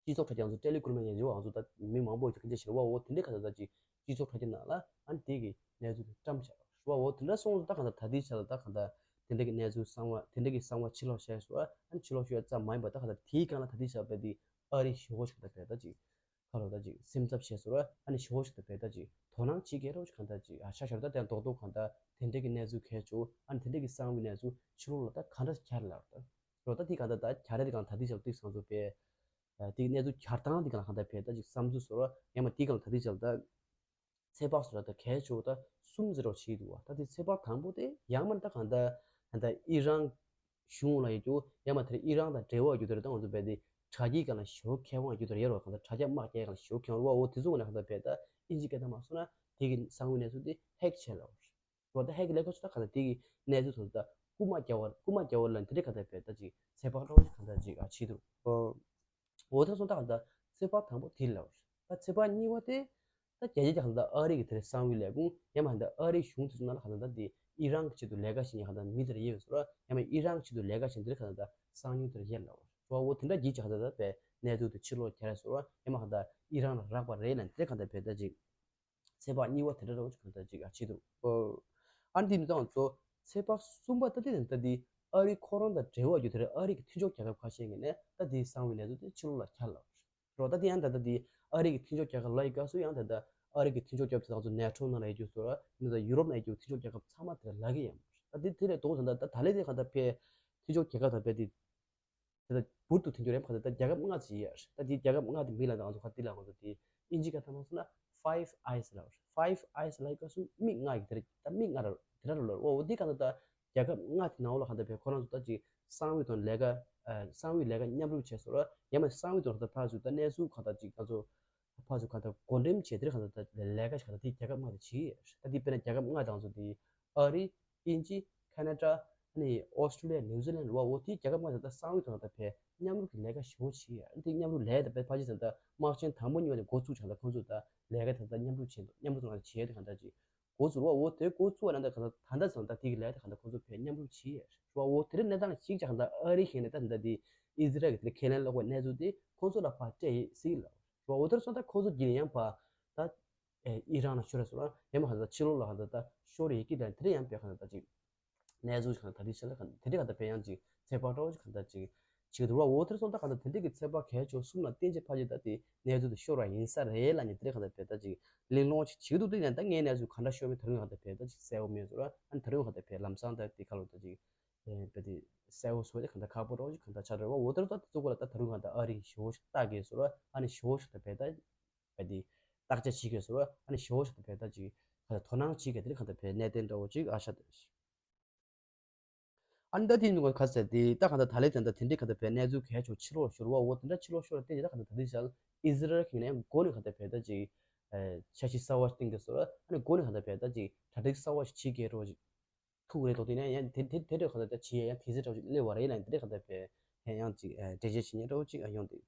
སྤྱི་ཚོགས་དྲ་རྒྱ་ང་ཚོ་ཊེ་ལི་གྷི་རམ་ཡན་ཆད་ང་ཚོ་ད་མི་མང་པོ་ཞིག་སྐད་ཆ་བཤད་བ། འོ་དེ་འདྲའི་གང་ལྟར་ད་ཅིག་སྤྱི་ཚོགས་དྲ་རྒྱ་ནང་ལ་ཨ་ནི་དེ་གི་གནས་ཚུལ་དེ་བཀྲམ་བཞག་བ། འོ་དེ་འདྲ་སོང་ཙང་ད་གང་ལྟར་ད་ལྟའི་ཆ་ལ་ད་གང་ལྟར་དེ་འདྲ་གི་གནས་ཚུལ་གསང་བ་དེ་འདྲ་གི་གསང་བ་ཕྱི་ལོགས་བཤད་སོང་ཨ་ནི་ཕྱི་ལོགས་ཤོར་ཡ་ཙམ་མ་ཡིན་པ་ད་གང་ལྟར་དེའི་སྒང་ལ་ད་ལྟའི་ཆ་ལ་དཔེ་དེ་ཨ་རི་ཞེ་པོ་ཞིག་ད་དཔེ་ད་ཅིག་ཁ་ལོ་ད་ཅིག་སེམས་འཚབ་བྱས་སོང་ར། ཨ་ནི་ཞེ་པོ་ཞིག་ད་དཔེ་ད་ཅིག་དོ་སྣང་བྱེད་ཀྱི་རོགས་ཞིག་གང་ལྟར་ཅིག་ཨ་ཤ་ཤར་ད་དེ་རྡོག་རྡོག་གང་ལྟར་དེ་འདྲའི་གི་གནས་ཚུལ་གལ་ཆེ་བོ་ཨ་ནི་དེ་འདྲའི་གི་གསང་བའི་གནས་ཚུལ་ཕྱི་ལོགས་ལ་ད་གང་འདྲ་ཁྱར་ལ་ད་རོ་ད་དེ་གང་ལྟར་ད་ཁྱར་རེ་དེ་གང་ད་དེ་ཆ་ལ་ཏིག་ང་ཚོ་དཔེ་དེ་གནས་ཚུལ་ཁྱར་སྟངས་དེ་གང་ལ་གང་ལྟར་དཔེ་ད་ཅིག་བསམ་ཚུལ་སོང་ར། ཡང་མ་དེ་གང་ལ་ད་དེ་ཆ་ལ་ད་ཚོད་དཔག་སོང་ར་ད་གལ་ཆེ་བོ་ད་གསུམ་ཟེར་རོགས་བྱེད་འདུག་བ། ད་དེ་ཚོད་དཔག་དང་པོ་དེ་ཡང་མ་ད་གང་ལྟར་ད་ཨི་རན་གཞུང་ལ་ཡོད་རྒྱུ་ཡང་མ་དེར་ཨི་རན་དང་འབྲེལ་བ་ཡོད་རྒྱུ་དེར་ད་ང་ཚོ་བས་དེ་དྲ་རྒྱའི་སྒང་ལ་ཞེ་པོ་མཁས་དབང་ཡོད་རྒྱུ་དེར་ཡོད་རོགས་གང་ལྟར་དྲ་རྒྱ་དམག་རྒྱག་སྒང་ལ་ཞེ་པོ་མཁས་དབང་རོགས། འོ་དེ་ཚོ་ངོ་ནས་གང་ལྟར་བས་ད་ཨིན་ཇི་སྐད་དང་མ་སོང་ན་དེ་གི་གསང་བའི་གནས་ཚུལ་དེ་ཧེག་བྱས་ལ་འོ་ད་ཧེག་ལས་ཁ་ཚོ་ད་གང་ལྟར་དེ་གི་གནས་ཚུལ་ཚོ་ད་རྐུ་མ་རྒྱག་བར་རྐུ་མ་རྒྱག་བར་ལ་དེ་འདྲ་གང་ལྟར་བས་ད་ཅིག་ཚོད་དཔག་འདྲ་བོ་ཞིག་གང་ལྟར་ཅིག་ཨ་བྱེད་འདུག་འོ་ད་སོང་ད་གང་ལྟར་ཚོད་དཔག་དང་པོ་དེ་ལ་འོ་ད་ཚོད་དཔག་གཉིས་པ་དེ། ད་རྒྱལ་སྤྱིའི་གང་ལྟར་ཨ་རི་གི་དེར་གསང་བའི་ལས་ཁུངས་ཡང་མ་ད་ཨ་རི་གཞུང་དེ་ཚོ་ནང་ལ་གང་ལྟར་དེ་ ཨི་རན་གྱི་ཆེད་དུ་ལས་ཀ་བྱེད་མཁན་གང་ལྟར་མི་དེར་དབྱེ་བས་སོ་ར། ཡང་མིན་ཨི་རན་གྱི་ཆེད་དུ་ལས་ཀ་བྱེད་མཁན་དེར་གང་ལྟར་གསང་ཉུལ་དེར་དབྱེ་ལ་བ། འོ་དེ་འདྲ་གྱིས་ཀྱང་གང་ལྟར་པའི་གནས་ཚུལ་དེ་ཕྱིར་ལོག་གྱར་སོ་ར། ཡང་མིན་གང་ལྟར་ཨི་རན་ལ་རག་པ་རེད་ལ་དེ་གང་ལྟར་བས་ད་ཅིག་ཚེ་དཔག་གཉིས་པ་དེ་འདྲ་རོ་ཅིག་གང་ལྟར་ཅིག་ཨ་བྱེད་འདུག་ཨ་ནི་དེ་མི་ཚང་ཚོ་ཚེ་དཔག་གསུམ་པ་ད་དེ་ནི་ད་དེ་ཨ་རི་ཁོ་རང་དང་འབྲེལ་བ་ཡོད་དེ་རེད། ཨ་རི་གི་མཐུན་ཕྱོགས་རྒྱལ་ཁབ་ཁ་ཤས་ཀྱིས་ནས་ད་དེ་གསང་བའི་གནས་ཚུལ་དེ་ཕྱི་ལོགས་ལ་ཁྱེར་ལ་རོ། ད་དེ་ཡང་ད་ལྟ་དེ་ཨ་རི་གི་མཐུན་ཕྱོགས་རྒྱལ་ཁབ་ལ་ཡི་སྐབས་སུ་ཡང་ད་ལྟ་ཨ་རི་གི་མཐུན་ཕྱོགས་རྒྱལ་ཁབ་ཚོ་ནེ་ཊོ་ནང་ལ་ཡོད་རྒྱུ་སོ་ར་ནི་ད་ཡུ་རོབ་ནང་ཡོད་རྒྱུ་མཐུན་ཕྱོགས་རྒྱལ་ཁབ་ཚང་མ་དེ་ལ་ལབ་ཀྱི་ཡང་ད་དེ་དེ་ལས་ལྡོག་ད་ད་ད་ལས་དེ་གང་ལྟར་ཕའི་མཐུན་ཕྱོགས་རྒྱལ་ཁབ་དང་ཕའི་དེ་ད་ལྟ་འབུར་དུ་ཐོན་རྒྱུ་རེད། མ་ད་ལྟ་རྒྱལ་ཁབ་ལྔ་ཅིག་ཡོད་རེད། ད་དེ་རྒྱལ་ཁབ་ལྔ་དེ་མི་ལ་ད་ང་ཚོ་ག་དེ་ལ་ང་ཚོ་དེ་ཨིན་ཇི་སྐད་ཐོག་མ་སོང་ན་Five Eyes་ལབ་རེད། Five Eyes་ལབ་སྐབས་སུ་མིག་ལྔ་ཡི་དེ་རེད། ད་མིག་ལྔ་ར་དེ་ར་ར་ལོ་འོ་དེ་གང་ལྟར་ད་རྒྱལ་ཁབ་ལྔ་དེ་ནང་ལ་གང་ལྟར་བས་ཁོ་རང་ཚོ་ད་ཅིག་གསང་བའི་དོན་ལས་ཀ་ཨ་གསང་བའི་ལས་ཀ་མཉམ་རུབ་བྱས་སོ་ར། ཡང་མ་གསང་བའི་དོན་ད་ཕར་ཚུར་ད་གནས་ཚུལ་གང་ལྟར་ཅིག་ང་ཚོ་ཕར་ཚུར་གང་ལྟར་བགོ་འགྲེམས་བྱས་དེ་ར་གང་ལྟར་ད་ལས་ཀ་ཞིག་གང་ལྟར་དེ་རྒྱལ་ཁབ་ལྔ་དེ་བྱེད་ཡོད་རེད། ད་དེ་དཔེར་ན་རྒྱལ་ཁབ་ལྔ་དང་ཚོ་དེ་ཨ་རི། དབྱིན་ཇི། ཁ་ན་ཌ། ཨ་ནི་ཨོ་སི་ཀྲོ་ལི་ཡ། ནིའུ་ཛི་ལན་ར་བ། འོ་དེ་རྒྱལ་ཁབ་ལྔ་དེ་ད་གསང་བའི་དོན་ད་ཕའི་མཉམ་རུབ་ཀྱི་ལས་ཀ་ཞེ་པོ་བྱེད་ཡོད་རེད། དེ་མཉམ་རུབ་ལས་ད་ཕའི་ཕལ་ཆེར་ད་ལྟ་དམག་ཆེན་དང་པོ་གཉིས་པ་དེ་འགོ་བཙུགས་བྱས་ད་ཁོང་ཚོ་ད་ལས་ཀ་དེ་ད་མཉམ་རུབ་བྱེད་འདུག་མཉམ་རུབ་ཏུ་ང་ཚོ་བྱེད་ཡ་དེ་གང་ལྟར་ཅིག་འགོ་བཙུགས་ར་བ། འོ་དེ་འགོ་བཙུགས་པ་ན་ད་གང་ལྟར་ད་ལྟ་ཙམ་ད་དེ་གི་ལས་དེ་གང་ལྟར་ཁོང་ཚོ་ཕའི་མཉམ་རུབ་བྱེད་ཡ་རེད་བ། འོ་དེ་རིང་གནས་སྟངས་གཅིག་ཅག་གང་ལྟར་ཨ་རི་ཞིག་ནས་ད་ད་དེ་ཨི་ཟི་རལ་གི་དེ་ཁས་ལེན་ལོག་པའི་གནས་ཚུལ་དེ་ཁོང་ཚོ་ལ་ཕར་སྤྲད་ཡིན་སྲིད་ལ་བ། འོ་དེར་སོང་ད་ཁོང་ཚོ་གིས་ཡང་ཕར་ད་ཨི་རན་ལ་ཤོར་སོང་ལ་ཡང་མ་གང་ལྟར་ཕྱི་ལོགས་ལ་གང་ལྟར་ད་ཤོར་ཡི་གི་ད་དེ་རིང་ཡང་ཕའི་གང་ལྟར་ད་ཅིག་གནས་ཚུལ་གང་ལྟར་ད་དེ་ཆ་ལ་གང་དེ་འདྲའི་གང་ལྟར་ཕའི་ཡང་ཅིག་ཚེ་དཔག་འདྲ་བོ་ཅིག་གང་ལྟར་ཅིག་བྱེད་ཀྱི་འདུག་ར་བ། འོ་དེར་སོང་ད་གང་ལྟར་དེ་འདྲའི་གི་ཚེ་དཔག་གལ་ཆེ་བ་གསུམ་ལ་བརྟེན་བྱས་ཕ་ཆེ་ད་དེ་གནས་ཚུལ་དེ་ཤོར་བ་ཡིན་ས་རེད་ལ་ནི་དེ་འདྲའི་གང་ལྟར་ཕའི་ད་ཅིག་གླེང་སློང་ཅིག་བྱེད་ཀྱི་འདུག་དེ་ཡང་ད་ངའི་གནས་ཚུལ་གང་འདྲ་ཤོར་མིན་ད་རུང་གང་ལྟར་ཕའི་ད་ཅིག་གསལ་བོ་མེད་ཟེར་ར། ཨ་ནི་ད་རུང་གང་ལྟར་ཕའི་ལམ་སང་ད་དེ་ཁ་ལོ་ད་ཅིག་ཨེ་ཕའི་དེ་གསལ་བོ་བཟོ་བ་དེ་གང་ལྟར་ཁག་པོ་འདྲ་བོ་ཅིག་གང་ལྟར་ཆགས་འདྲ་བ། འོ་དེར་ད་དེ་ཚོ་ག་ལ་ད་ད་རུང་གང་ལྟར་ཨ་རི་ཞེ་པོ་ཞིག་ལྟ་དགོས་ཟེར་ར། ཨ་ནི་ཞེ་པོ་ཞིག་ད་ཕའི་ད་ཕའི་དེ་བརྟག་དཔྱད་བྱེད་དགོས་ཟེར་ར། ཨ་ནི་ཞེ་པོ་ཞིག་ད་ཕའི་ད་ཅིག་གང་ལྟར་དོ་སྣང་བྱེད་དགོས་དེ་གང་ལྟར་ཕའི་གནད་དོན་འདྲ་བོ་ཅིག་ཨ་ཤ་ད། ཨ་ནི་ད་དེ་ནི་ག་ཟེར་དེ་ད་གང་ལྟར་ད་ལས་དེ་འདྲ་དེ་འདྲའི་གང་ལྟར་ཕའི་གནས་ཚུལ་གལ་ཆེ་བོ་ཕྱི་ལོགས་ཤོར་བ། འོ་དེ་འདྲ་ཕྱི་ལོགས་ཤོར་བ་དེ་ད་གང་ལྟར་ད་དེ་བྱས་ཨི་ཟི་རལ་གྱི་ནས་མགོ་ནས་གང་ལྟར་ཕའི་ད་ཅིག་ཨེ་འཆར་གཞི་གསར་བ་ཞིག་བཏིང་གི་ཟེར་ར། ཨ་ནི་མགོ་ནས་གང་ལྟར་ཕའི་ད་ཅིག་གྲ་སྒྲིག་གསར་བ་ཞིག་བྱེད་དགོས་རོགས་ཅིག་ཐུག་རེད་དོ། དེ་ནས་ཡང་དེ་དེ་དེ་འདྲ་གང་ལྟར་ད་བྱེད་ཡ་ཡང་དེ་ཚེ་འདྲ་བོ་ཅིག་སླེབས་པ་རེད་ལ་དེ་འདྲ་གང་ལྟར་ཕའི་ཡང་ཅིག་ཨེ་འགྲེལ་བརྗོད་བྱེད་མཁན་འདྲ་བོ་ཅིག་ཨ་ཡོང་དེ།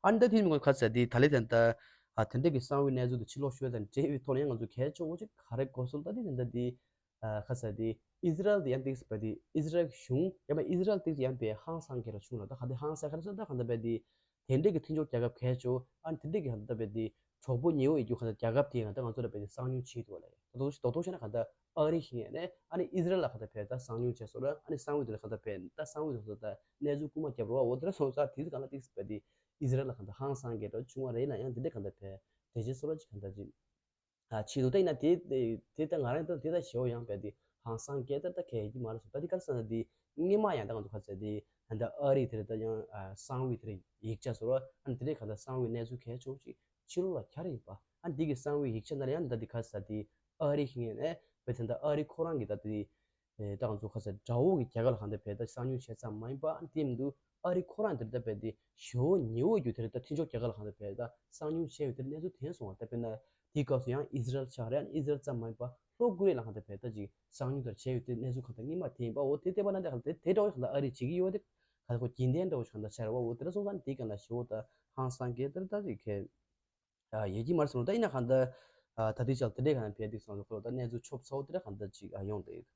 ཨ་ནི་ད་དེ་མི་ཁ་ཟེར་དེ་ད་ལས་དེ་འདྲ་ཨ་དེ་འདྲ་གི་གསང་བའི་གནས་ཚུལ་དེ་ཕྱི་ལོགས་ཤོར་དང་འབྲེལ་བའི་ཐོག་ནས་ང་ཚོ་གལ་ཆེ་བོ་ཅིག་ག་རེ་གོ་སོང་ད་དེ་དེ་འདྲ་དེ་ཨ་ཁ་ཟེར་དེ་ཨི་ཟི་རལ་དེ་ཡང་ཏིག་སི་པ་དེ་ཨི་ཟི་རལ་གཞུང་ཡང་པ་ཨི་ཟི་རལ་ཏིག་སི་ཡང་པའི་ཧང་སང་གི་ར་བྱུང་ལ། ད་ག་དེ་ཧང་སང་ག་རེ་སོང་ད་ག་འདྲ་པའི་དེ་དེ་འདྲ་གི་མཐུན་ཕྱོགས་རྒྱལ་ཁབ་གལ་ཆེ་བོ་ཨ་ནི་དེ་འདྲ་གི་ག་འདྲ་པའི་དེ་གྲོགས་པོ་ཉེ་བོ་ཡིན་རྒྱུ་ག་འདྲ་རྒྱལ་ཁབ་དེ་ཡང་ད་ང་ཚོ་ལ་པའི་དེ་གསང་ཉུལ་བྱེད་ཐུབ་པ་ལ་ད་དོ་དོ་དོ་བྱས་ན་ག་འདྲ་ཨ་རི་ཞིག་ཡིན་ནས་ཨ་ནི་ཨི་ཟི་རལ་ལ་ག་འདྲ་པའི་ད་གསང་ཉུལ་བྱས་སོང་ར། ཨ་ནི་གསང་བའི་དེ་ལ་ག་འདྲ་པའི་ད་གསང་བའི་དེ་ཚོ་ད་གནས་ཚུལ་རྐུ་མ་རྒྱབ་རོགས་འོ་དེ་འདྲ་སོང་ཙང་དེ་ག་ལ་ཏིག་སི་པ་དེ་ཨི་ཟི་རལ་ལ་ག་འདྲ་ཧང་སང་གི་འདྲ་བྱུང་བ་རེད་ལ་ཡང་དེ་འདྲ་ག་འདྲ་པའི་དེ་རྗེས་སོ་ར་ཅིག་ག་འདྲ་ཅིག་ཨ་ཆེད་དུ་ད་ཡིན་ན་དེ་དེ་ད་ང་རང་ད་དེ་ད་ཞེ་བོ་ཡང་པའི་དེ་ཧང་སང་གི་ད་ད་གལ་ཡིན་གྱི་མ་རེད་སོང་། ད་དེ་ག་རེ་ཟེར་ན་དེ་སྔོན་མ་ཡང་ད་ང་ཚོ་ག་ཚོད་དེ་ད་ཨ་རི་དེ་རེད་ད་ཡང་གསང་བའི་དེ་རེད་ཡིག་ཆ་སོ་ར། ཨ་ནི་དེ་འདྲ་ག་འདྲ་གསང་བའི་གནས་ཚུལ་གལ་ཆེ་བོ་ཅིག་ཕྱི་ལོགས་ལ་གྱར་ཡིན་པ། ཨ་ནི་དེ་གི་གསང་བའི་ཡིག་ཆ་ནང་ལ་ཡང་ད་དེ་ག་ས་དེ་ཨ་རི་ཞིག་ཡིན་ནས་བས་དེ་འདྲ་ཨ་རི་ཁོ་རང་གི་ད་དེ་ད་ང་ཚོ་ག་ས་དགྲ་བོ་གི་རྒྱལ་ཁབ་ལ་གང་འདྲ་བས་ད་གསང་ཉུལ་བྱས་ཙམ་མ་ཡིན་པ། ཨ་ནི་དེ་མི་འདུག་ཨ་རི་ཁོ་རང་དེར་ད་བས་དེ་ཞེ་བོ་ཉེ་བོ་རྒྱུ་དེར་ད་མཐུན་ཕྱོགས་རྒྱལ་ཁབ་ལ་གང་འདྲ་བས་ད་གསང་ཉུལ་བྱས་ཡོད་དེར་གནས་ཚུལ་ཐོན་སོང་བ། ད་དཔེར་ན་དེའི་སྐབས་སུ་ཡང་ཨི་ཟི་རལ་ཆགས་རེད། ཨ་ནི་ཨི་ཟི་རལ་ཙམ་མ་ཡིན་པ་ལྷོ་ཀོ་རི་ཡ་ལ་གང་འདྲ་བས་ད་ཅིག་གསང་ཉུལ་དེར་བྱས་ཡོད་དེ་གནས་ཚུལ་གང་འདྲ་སྔོན་མ་དེ་ཡིན་པ། འོ་དེ་བལྟས་པ་ན་ད་གང་འདྲ་དེ་དེ་འདྲ་བོ་གང་འདྲ་ཨ་རི་བྱེད་ཀྱི་ཡོད་དེ་ག་ཁོ་རྒྱུན་ལྡན་འདྲ་བོ་གང་འདྲ་ཆགས་རེད་བ། འོ་དེ་འདྲ་སོང་ཙང་དེ་གང་ལ་ཞེ་བོ་ད་ཧང་སང་གི་དེར་ད་ཅིག་གལ། ཡོད་ཀྱི་མ་རེད་སོང་། ད་ཡིན་ན་གང་ལྟར་ད་དུས་ཆགས་དེ་འདྲས་གང་ལ་ཕེབས་དུས་སོང་ཁོ་ལ་ད་གནས་ཚུལ་ཆོབ་ཚ་བོ་དེ་འདྲ་གང་ལྟར་ཅིག་ཡོང་བསྡད་ཡོད།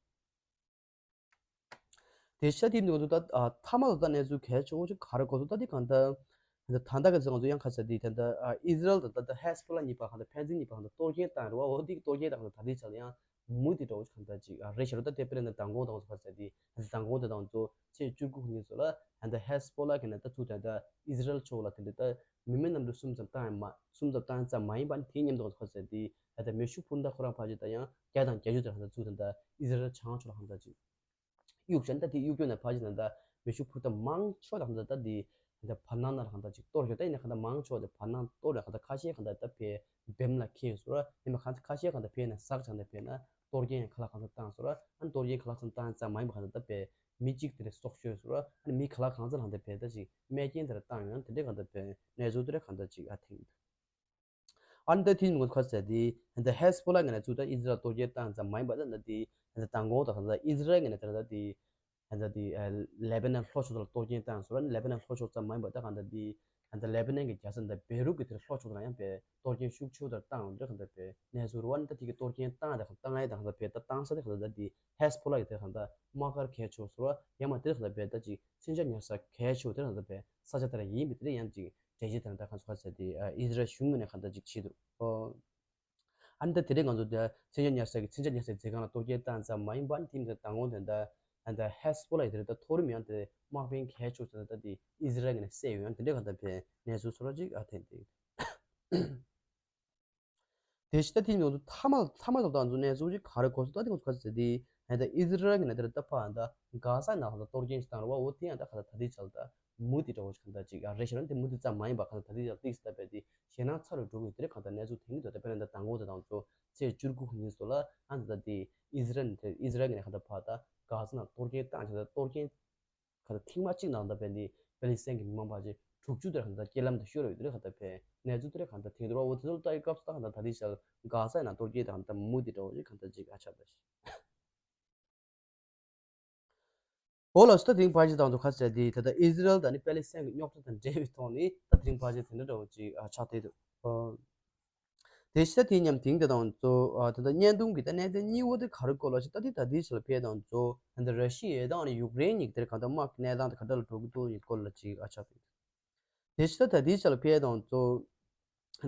དེ་ཤ་དེ་ནི་ང་ཚོ་ད་མཐའ་མ་ལ་ད་གནས་ཚུལ་གལ་ཆེ་བོ་ཅིག་ག་རེ་གོ་སོང་ད་དེ་གང་ལྟར་ད་ད་ལྟ་ག་ཚོད་ང་ཚོ་ཡང་ཁ་ས་དེ་ད་ལྟ་ཨི་ཟི་རལ་དང་ད་ལྟ་ཧེ་སི་པོ་ལ་གཉིས་པ་གང་ལྟར་ཕན་ཚུན་གཉིས་པ་གང་ལྟར་གཏོར་སྐྱོན་བཏང་རེད་བ། འོ་དེ་གཏོར་སྐྱོན་དང་གང་ལྟར་ད་དུས་ཆགས་ལ་ཡང་མུ་མཐུད་འདྲ་བོ་ཅིག་གང་ལྟར་རེད་ཤག་རེད། ད་དེ་དཔེར་ན་མདང་དགོང་དང་ཚོ་ཕར་ཟེར་དེ་མདང་དགོང་དེ་དང་ཚོ་ཚེས་བཅུ་དགུ་ཉིན་ཚོ་ལ་ད་ལྟ་ཧེ་སི་པོ་ལ་གི་ནས་ད་ཚུར་ད་ལྟ་ཨི་ཟི་རལ་ཕྱོགས་ལ་དེ་འདྲ་ད་མི་མེད་གནམ་གྲུ་གསུམ་ཙམ་བཏང་ཡང་མ་གསུམ་ཙམ་བཏང་ཙམ་མ་ཡིན་པ་ནི་དེའི་མཉམ་དུ་ཚོ་ཕར་ཟེར་དེ་ད་ལྟ་མེ་ཤུགས་འཕུར་མདའ་ཁོ་རང་ཕར་ཅིག་ད་ཡང་བརྒྱ་དང་བརྒྱད་ཅུ་ཙམ་ད་ལྟ་ཚུར་ད་ལྟ་ཨི་ཟི་རལ་བྱང་ཕྱོགས་ལ་གང་ལྟར་ཅིག་གཡུག་བྱས་ད་དེ་གཡུག་རྒྱུ་ནས་ཕར་ཅིག་ད་ལྟ་མེ་ཤུགས་འཕུར་མདའ་མང་ཤོས་ད་གང་ལྟར་ད་དེ་ད་ལྟ་བར་སྣང་ན་ལ་གང་ལྟར་ཅིག་གཏོར་ཡོད། ད་ཡིན་ན་གང་ལྟར་མང་ཆེ་བ་དེ་བར་སྣང་གཏོར་ཡོད། གང་ལྟར་ཁ་ཤས་གང་ལྟར་ད་ཕའི་བེམ་ལ་ཁེལ་སོང་ར། ཡིན་ན་གང་ཁ་ཤས་གང་ལྟར་ཕའི་ནས་ཟག་བྱས་ནས་ཕའི་ན་གཏོར་སྐྱོན་ཁ་ལག་གང་ལྟར་བཏང་སོང་ར། ཨ་ནི་གཏོར་སྐྱོན་ཁ་ལག་ཙམ་བཏང་ཙམ་མ་ཡིན་པ་གང་ལྟར་ད་ཕའི་མི་གཅིག་དེ་རེ་སྲོག་ཤོར་སོང་ར། ཨ་ནི་མི་ཁ་ལག་གང་ཚ་གང་ལྟར་ཕའི་ད་ཅིག་རྨས་སྐྱོན་དེ་རེ་བཏང་ཡོད། དེ་འདྲའི་གང་ལྟར་ཕའི་གནས་ཚུལ་དེ་རེ་གང་ལྟར་ཅིག་ཨ་ཐེངས་ཨ་ནི་ད་དེ་ནི་ངོ་ཁ་ཟེར་དེ་ད་ཧེ་སི་པོ་ལ་ངོས་ནས་ཚུར་ད་ཨི་ཟི་རལ་གཏོར་སྐྱོན་བཏང་ཙམ་མ་ཡིན་པ་ད་ད་དེ་ད་མདང་དགོང་ད་གང་ལྟར་ཨི་ཟི་རལ་ངོས་ནས་ད་ད་དེ་ད་ད་དེ་ལེ་བྷ་ནན་ལྷོ་ཕྱོགས་ལ་གཏོར་སྐྱོན་བཏང་སོང་ར། ཨ་ནི་ལེ་བྷ་ནན་ལྷོ་ཕྱོགས་ཙམ་མ་ཡིན་པ་ད་གང་ལྟར་དེ་ ད་ལེ་པ་ནན་གྱི་རྒྱལ་ས་ད་བེ་རུག་གི་དེར་ལྷོ་ཕྱོགས་དང་ཡང་བེ་གཏོར་སྐྱོན་ཤུགས་ཆེ་བོ་དེར་བཏང་འདྲ་གང་ལྟར་བེ་གནས་ཚུལ་རུ་བ་ནི་ད་དེ་གི་གཏོར་སྐྱོན་བཏང་དེ་གང་བཏང་ཡ་དང་གང་ལྟར་བེ་ད་བཏང་ས་དེ་གང་ལྟར་ད་དེ་ཧེ་སི་བྷོ་ལ་ཡི་དེ་གང་ལྟར་དམག་སྒར་གལ་ཆེ་བོ་ཟེར་བ་ཡང་མ་དེ་གང་ལྟར་བེ་ད་ཅིག་མཚོན་ཆ་ཉར་ས་གལ་ཆེ་བོ་དེ་གང་ལྟར་བེ་ས་ཆ་དེ་ར་ཡིན་པའི་དེ་ར་ཡང་ཅིག་འགྲེལ་བཤད་དེ་ད་གང་ཚོ་ག་ཚོད་དེ་ཨི་ཟི་རལ་གཞུང་ངོས་ནས་གང་ལྟར་ཅིག་བྱེད་འདུག་ཨ་ནི་ད་དེ་རིང་ང་ཚོ་དེ་མཚོན་ཆ་ཉར་ས་གི་མཚོན་ཆ་ཉར་སའི་མཛོད་ཁང་ལ་གཏོར་སྐྱོན་བཏང་ཙམ་མ་ཡིན་པ་ཨ་ནི་དེ་མིན་དེ་མདང་དགོང་དེ་འདྲ་ཨ་ནི་ད་ཧེ་སི་བྷོ་ལ་ཡི་དེ་རེད་ད་མཐོ་རིམ་ཡང་དེ་དམག་དཔོན་གལ་ཆེ་ཤོས་དེ་ད་དེ་ཨི་ཟི་རལ་གྱི་ནས་བསད་ཡོད་ཡང་དེ་འདྲ་གང་ལྟར་བས་གནས་ཚུལ་སོ་ར་ཅིག་ཨ་ཐེན་དེ། དེ་ཕྱི་ད་དེ་ནས་ང་ཚོ་མཐའ་མ་མཐའ་མ་ད་ང་ཚོ་གནས་ཚུལ་ཅིག་ག་རེ་གོ་སོང་ད་དེ་ང་ཚོ་ག་ཚོད་དེ་ཨ་ནི་ད་ཨི་ཟི་རལ་གྱི་ནས་དེ་རེད་ད་ཕ་ཨ་ནི་ད་གྷ་ས་ནང་ལ་གཏོར་སྐྱོན་ཞིག་བཏང་རེད་བ་འོ་དེ་ཡང་ད་ག་ད་ད་དེ་ཆ་ལ་ད། མུ་མཐུད་འདྲ་བོ་ཞིག་གང་ལྟར་ཅིག་ཨ་རེ་ཞེ་ན་དེ་མུ་མཐུད་ཙམ་མ་ཡིན་པ་གང་ལྟར་ད་དེ་ཡང་ཏིག་ཙམ་ལྟ་བས་དེ་ཞེད་སྣང་ཚ་རུ་འགྲོ་གི་དེ་རེད་གང་ལྟར་གནས་ཚུལ་དེང་གི་དུས་ད་དཔེར་ན་ད་མདང་དགོང་དེ་དང་ཚོ་ཚེས་བཅུ་དགུ་ཉིན་སོ་ལ་ཨ་ནི་ད་དེ་ཨི་ཟི་རལ་ནས་ཨི་ཟི་རལ་ནས་གང་ལྟར་ཕར་ད་གྷ་ས་ནང་གཏོར་སྐྱོན་བཏང་བྱས་ད་གཏོར་སྐྱོན་གང་ལྟར་ཐེངས་མ་གཅིག་ནང་ད་བས་དེ་པེ་ལི་སི་ཐན་གྱི་མི་མང་ཕལ་ཆེར་དྲུག་ཅུ་དེར་གང་ལྟར་རྐྱེན་ལམ་དུ་ཤོར་བའི་དེ་རེད་གང་ལྟར་བས་གནས་ཚུལ་དེ་རེད་གང་ལྟར་དེང་དུས་ར་འོ་དེ་ཚོ་ལ་ལྟ་ཡི་སྐབས་སུ་ད་གང་ལྟར་ད་དེ་ཞལ་གྷ་ས་ནང་གཏོར་སྐྱོན་དེ་གང་ལྟར་མུ་མཐུད་འདྲ་བོ་ཞིག་གང་ལྟར་ཅིག་ཨ་ཆགས་ད་ཞིག་འོ་ལགས་སོ། ད་དེ་རིང་ཕལ་ཆེར་དང་དུ་ཁ་གསལ་དེ་ད་ལྟ་ཨི་ཟི་རལ་དང་ནི་པེ་ལི་སི་ཐན་གྱི་རྙོག་དྲ་དང་འབྲེལ་བའི་ཐོག་ནས་ད་དེ་རིང་ཕལ་ཆེར་དེ་འདྲ་འདྲ་བོ་ཅིག་ཨ་ཆགས་བསྡད་འདུག་ཨོ། དེ་ཕྱི་ད་དེ་མཉམ་དེང་དེ་དང་གཙོ་ཨ་ད་ལྟ་བརྙན་ཐུང་གི་ད་གནད་དོན་གཉིས་པོ་དེ་ག་རེ་སྐོར་ལ་ཞིག་ད་དེ་ད་དེ་ཕྱི་ལ་ཕེབས་དང་གཙོ་ད་ལྟ་ར་ཤི་ཡ་དང་ནི་ཡུཀ་རེན་གཉིས་ཀྱི་དེར་གང་ལྟར་དམག་གི་གནས་སྟངས་དེ་ག་འདྲ་ལ་འགྲོ་གི་འདུག་ཡིན་སྐོར་ལ་ཅིག་ཨ་ཆགས་བསྡད་འདུག་དེ་ཕྱི་ད་ད་ལྟའི་ཆ་ལ་ཕེབས་དང་གཙོ་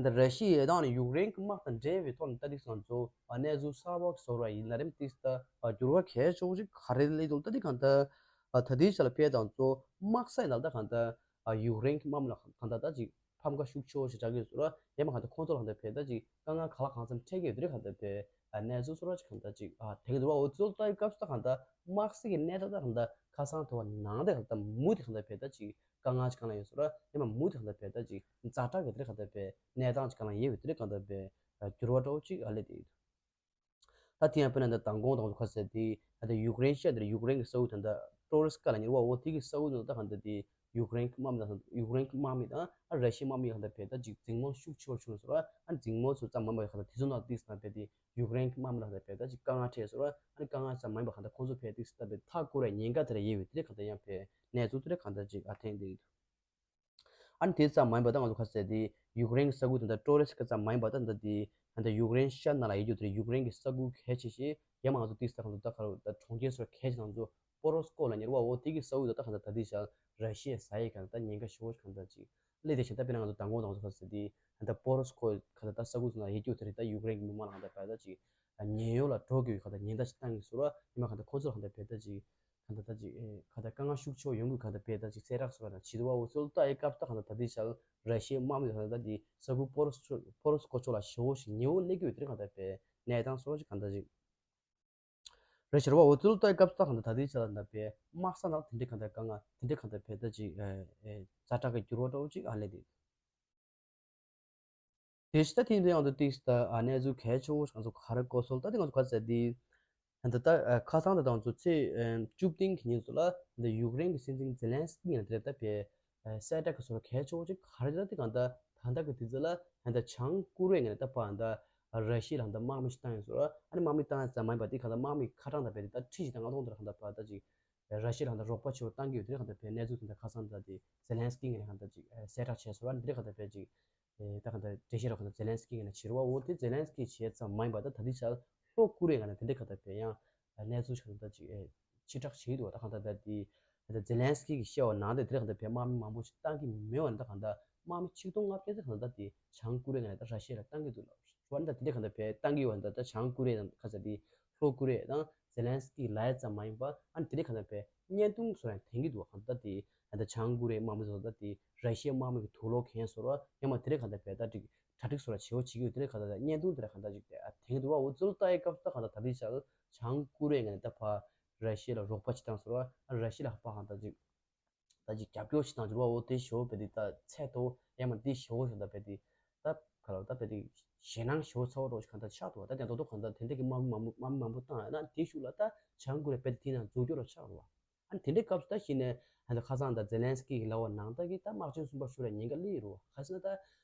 ད་ར་ཤི་ཡའི་དང་ནི་ཡུཀ་རེན་གྱི་དམག་དང་འབྲེལ་བའི་ཐོག་ནས་ད་ཏིག་སང་གཙོ་གནས་ཚུལ་གསར་པ་བཟོ་ར་ཡིན་ན་རེམ་ཏིག་ད་འགྱུར་བ་གལ་ཆེ་བོ་ཞིག་ག་རེ་སླེབས་འདུག་ད་ཏིག་གང་ལྟར་ད་ལྟའི་ཆ་ལ་ཕེབས་དང་གཙོ་དམག་ས་ཡིན་ན་ད་གང་ལྟར་ཡུཀ་རེན་གྱི་དམག་མི་ལ་གང་ལྟར་ད་ཅིག་ཕམ་ཁ་ཤུགས་ཆེ་བོ་ཞིག་རྒྱག་གི་ཡོད་ཟེར་ར་ཡང་མ་གང་ལྟར་ཁོང་ཚོ་ལ་གང་ལྟར་ཕེབས་ད་ཅིག་དཀའ་ངལ་ག་ལ་གང་འཚམ་འཕྲད་ཀྱི་ཡོད་དེ་རེད་གང་ལྟར་ཕེབས་གནས་ཚུལ་བཟོ་ར་ཅིག་གང་ལྟར་ཅིག་དེ་གི་འདུག་བ་འོ་ཚོད་ལྟ་ཡི་སྐབས་སུ་ད་གང་ལྟར་དམག་སྲིད་ཀྱི་གནས་སྟངས་ད་གང་ལྟར་ཁ་སང་དེ་བ་ནང་དེ་གང་ལྟར་མུ་མཐུད་གང་ལྟར་ཕེབས་ད་ཅིག་དཀའ་ངལ་ཅིག་གང་ལ་ཡོད་ཟེར་ར་ཡང་མ་མུ་མཐུད་གང་ལྟར་ཕེབས་ད་ཅིག་ཛ་དྲག་གི་དེ་རེད་གང་ལྟར་ཕེབས་གནས་སྟངས་ཅིག་གང་ལ་ཡོད་པའི་དེ་རེད་གང་ལྟར་ཕེབས་འགྱུར་བ་འདྲ་བོ་ཅིག་ཨ་ལེ་དེ་ཡོད། ད་དེ་ཡང་དཔེར་ན་ད་མདང་དགོང་དང་ཚོ་ཁ་གསལ་དེ་ད་ཡུཀ་རེན་ཤར་དེར་ཡུཀ་རེན་གྱི་ས་ཁུལ་ད་ད་ཏོ་རི་སི་ཀ་ལ་ཉེ་བ་འོ་དེ་གི་ས་ཁུལ་ད་གང་ལྟར་དེ་ཡུཀ་རེན་གྱི་དམག་མི་དང་ཡུཀ་རེན་གྱི་དམག་མི་དང་ཨ་ར་ཤི་ཡའི་དམག་མི་གང་ལྟར་ཕེབས་ད་ཅིག་འཛིང་མོ་ཤུགས་ཆེ་བ་བྱུང་ཟེར་བ་ཨ་འཛིང་མོ་ཚོ་ཙམ་མ་མ་གང་ལྟར་དེ་ཚོ་ནང་དེ་ས་ཕེབས་དེ་ཡུཀ་རེན་གྱི་དམག་མི་ལ་ད་ཕེབས་ད་ཅིག་དཀའ་ངལ་འཕྲད་ཟེར་བ་ཨ་ནི་དཀའ་ངལ་ཙམ་མ་ཡིན་པ་གང་ལྟར་ཁོང་ཚོ་ཕེབས་ཏིག་ཙམ་ད་ཕེབས་མཐའ་བསྐོར་བའི་ཉེན་ཁ་དེ་ར་ཡོད་པའི་དེ་རེད་གང་ལྟར་ཡང་ཕེབས་གནས་ཚུལ་དེ་ར་གང་ལྟར་ཅིག་ཨ་ཐེངས་དེ་ཡོད་འདུག་ཨ་ནི་དེ་ཙམ་མ་ཡིན་པ་ད་ང་ཚོ་ཁ་གསལ་དེ་ཡུཀ་རེན་གྱི་ས་ཁུལ་དེ་འདྲ་ཏོ་རེ་སི་ཀ་ཙམ་མ་ཡིན་པ་ད་འདི་དེ་ད་ཡུཀ་རེན་ཤར་ནང་ལ་ཡོད་རྒྱུ་དེ་རེད། ཡུཀ་རེན་གྱི་ས་ཁུལ་གལ་ཆེ་ཞིག་ཡང་མ་ང་ཚོ་ཏིག་ཙམ་ད་གང་ལྟར་ད་ག་རེ་ད་གྲོང་ཁྱེར་སོགས་གལ་ཆེ་ང་ཚོ་པོ་རོ་སི་ཀོ་ལ་ཉེ་བ་འོ་དེ་གི་ས་ཁུལ་ད་ད་གང་ལྟར་ད་དེ་ཤར་ར་ཤི་ཡའི་ས་ཡི་གང་ལྟར་ཉེན་ཁ་ཞེ་པོ་ཞིག་གང་ལྟར་ཅིག་སླེབས་དེ་བཞིན་ད་དཔེར་ན་ང་ཚོ་མདང་དགོང་དང་ཚོ་ཁ་གསལ་དེ། ད་པོ་རོ་སི་ཀོ་ག་ད་ད་ས་ཁུལ་ཚོ་ནང་ཡོད་རྒྱུ་དེ་རེད། ད་ཡུཀ་རེན་གྱི་མི་མང་ལ་ག་ད་ཕལ་ཆེར་ད་ཅིག་ཉེན་གཡོལ་ལ་འགྲོ་དགོས་ག་ད་ཉེན་བརྡ་ཞིག་བཏང་གི་ཟེར་བ་ཉི་མ་ག་ད་ཁོ་ཚོ་ལ་ག་ད་ཕལ་ཆེར་ད་ཅིག་ག་ད་ད་ཅིག་ཨེ་ག་ད་དཀའ་ངལ་ཤུགས་ཆེ་བ་ཡོང་གི་ག་ད་ཕལ་ཆེར་ད་ཅིག་གསལ་བསྒྲགས་ཟེར་བ་ན་བྱེད་དུ་བ་འོ་ཚོད་ལྟ་ཡི་སྐབས་ད་ག་ད་ད་དེ་ཆ་ལ་ར་ཤི་ཡའི་དམག་མི་ག་ད་ད་དེ་ས་ཁུལ་པོ་རོ་སི་པོ་རོ་སི་ཀོ་ཕྱོགས་ལ་ཞེ་པོ་ཞིག་ཉེ་བོ་སླེབས་ཀྱི་ཡོད་དེ་རེད། ག་ད་ཕལ་གནས་སྟངས་སོགས་ཅིག་ག་ད་ཅིག་རེད་ཤེར་བ་འོ་ཚོད་ལྟ་ཡི་སྐབས་སུ་ད་ག་ད་ད་དེ་ཆ་ལ་ད་ཕལ་དམག་ས་ནང་དེ་འདྲའི་ག་ད་དཀའ་ངལ་དེ་འདྲའི་ག་ད་ཕལ་ད་ཅིག་ཨེ་ཨེ་ཛ་དྲག་གི་འགྱུར་བ་འདྲ་བོ་ཅིག་ཨ་ལེ་དེ། དེ་ཕྱི་ད་དེ་འདྲའི་ཡང་དུ་ཏིག་ད་ཨ་གནས་ཚུལ་གལ་ཆེ་བོ་ང་ཚོ་ག་རེ་གོ་སོང་ད་དེ་ང་ཚོ་ག་ཚད་དེ་ད་ད་ཁ་སང་ད་དང་ཚོ་ཚེས་བཅུ་བདུན་གྱི་ཉིན་ཚོ་ལ་འདི་ཡུཀ་རེན་གྱི་སྲིད་འཛིན་ཛེ་ལན་སི་ཀི་ཡང་དེ་ལ་ད་ཕལ་གསལ་བསྒྲགས་ཀྱི་བཟོ་འདྲ་གལ་ཆེ་བོ་ཅིག་ག་རེ་ད་དེ་གང་ད་ད་ལྟ་གི་དུས་ཚོད་ལ་ད་ད་བྱང་ཀོ་རི་ཡ་ངོས་ནས་ད་ཕར་ད་ར་ཤི་ཡ་ལ་ད་དམག་མི་ཞིག་བཏང་ཡོད་ཟེར་བ་ཨ་ནི་དམག་མི་བཏང་ཡ་ཙམ་མ་ཡིན་པ་དེ་གང་ད་དམག་མི་ཁ་གྲངས་ད་ཕལ་དེ་ད་ཁྲི་བཞི་དང་ལྔ་སྟོང་དེ་ལ་གང་ད་ཕར་ད་ཅིག་ར་ཤི་ཡ་ལ་གང་ད་རོགས་པ་ཆེ་བོ་བཏང་གི་ཡོད་དེ་གང་ད་ཕལ་གནས་ཚུལ་དེ་ད་ཁ་སང་ད་དེ་ཛེ་ལན་སི་ཀི་ངོས་ནས་གང་ད་ཅིག་གསལ་བསྒྲགས་བྱས་ཟེར་བ་ཨ་ནི་དེ་གང་ད་ཕལ་ཅིག་ད་གང་ད་འགྲེལ་བཤད་རོགས་གང་ད་ཛེ་ལན་སི་ཀི་ངོས་ནས་བྱེད་རོགས་འོ་དེ་ཛེ་ལན་སི་ཀི་བྱས་ཙམ་མ་ཡིན་པ་ད་ད་ལྟའི་ཆར་ལྷོ་ཀོ་རི་ཡ་ངོས་ནས་དེ་འདྲའི་གང་ད་ཕལ་ཡང་གནས་ཚུལ་ཆགས་ད་ཅིག་ཨེ་ཕྱི་བསྒྲགས་བྱེད་ཀྱི་འདུག་ད་གང་ད་ད་དེ་ད་ཛེ་ལན་སི་ཀི་གིས་བཤད་པ་ནང་དེ་དེ་གང་ད་ཕལ་དམག་མི་མང་པོ་ཞིག་བཏང་གི་མེད་པ་ནི་ད་གང་ད་དམག་མི་ཆིག་སྟོང་ལྔ་བརྒྱ་ཙམ་གང་ད་དེ་བྱང་ཀོ་རི་ཡ་ངོས་ནས་ད་ར་ཤི་ཡ་ལ་བཏང་གི་འདུག་ལབ་རེད་བ། ད་དེ་འདྲའི་གང་ད་ཕལ་བཏང་གི་ཡོད་ད་ད་བྱང་ཀོ་རི་ཡ་དང་ཁ་ཚ་དེ་ལྷོ་ཀོ་རི་ཡ་དང་ཛེ་ལན་སི་ཀི་ལབ་ཡ་ཙམ་མ་ཡིན་པ་ཨ་ནི་དེ་འདྲའི་གང་ད་ཕལ་བརྙན་ཐུང་བཟོ་ཡང་ཐོན་གྱི་འདུག་བ། གང་ད་དེ་ད་ལྟ་བྱང་ཀོ་རི་ཡའི་དམག་མི་ཚོ་ད་ལྟ་དེ་ར་ཤི་ཡའི་དམག་མི་གི་དུག་སློག་མཁན་བཟོ་འདྲ་ཡང་མ་དེ་འདྲའི་གང་ད་ཕལ་ད་ཅིག་གྲ་སྒྲིག་བཟོ་འདྲ་བྱེད་འོ་བྱེད་ཀྱི་ཡོད་དེ་འདྲའི་གང་ད་ད་བརྙན་ཐུང་དེ་འདྲ་གང་ད་ཅིག་དེ་ཨ་ཐོན་གྱི་འདུག་བ། འོ་ཚོད་ལྟ་ཡི་སྐབས་ད་གང་ད་ད་ལྟའི་ཆར་བྱང་ཀོ་རི་ཡ་ངོས་ནས་ད་ཕར་ར་ཤི་ཡ་ལ་རོགས་པ་བྱེད་སྟངས་བཟོ་འདྲ་ཨ་ར་ཤི་ཡ་ལ་ཕར་གང་ད་ཅིག་ད་ཅིག་རྒྱབ་སྐྱོར་བྱེད་སྟངས་བཟོ་འདྲ་འོ་དེ་ཞོ་བེ་དེ་ད་ཚད་མཐོ་ཡང་མ་དེ་ཞོ་ཞོ་ད་བེ་དེ་ད་ག་ལ་ད་བེ་དེ་ཞེད་སྣང་ཞོ་ཚ་བོ་འདྲ་ཞིག་གང་ད་ཆགས་འདུག་བ། ད་དེ་ད་དུང་གང་ད་དེ་འདྲ་གི་དམག་མི་མང་པོ་དམག་མི་མང་པོ་བཏང་ཡ་ན་དེ་ཤུགས་ལ་ད་བྱང་ཀོ་རི་ཡ་བེ་དེ་དེ་ནང་འཛུགས་སྐྱོར་ར་ཆགས་འདུག་བ། ཨ་ནི་དེ་འདྲའི་སྐབས་སུ་ད་གཞི་ནས་ཨ་ནི་ཁ་སང་ད་ཛེ་ལན་སི་ཀི་གི་ལབ་པ་ནང་ལྟར་གྱི་ད་དམག་ཆེན་གསུམ་པ་ཤོར་བའི་ཉེན་ཁ་སླེབས་ཡོད་རེད་བ། ག་ཟེར་ན་ད་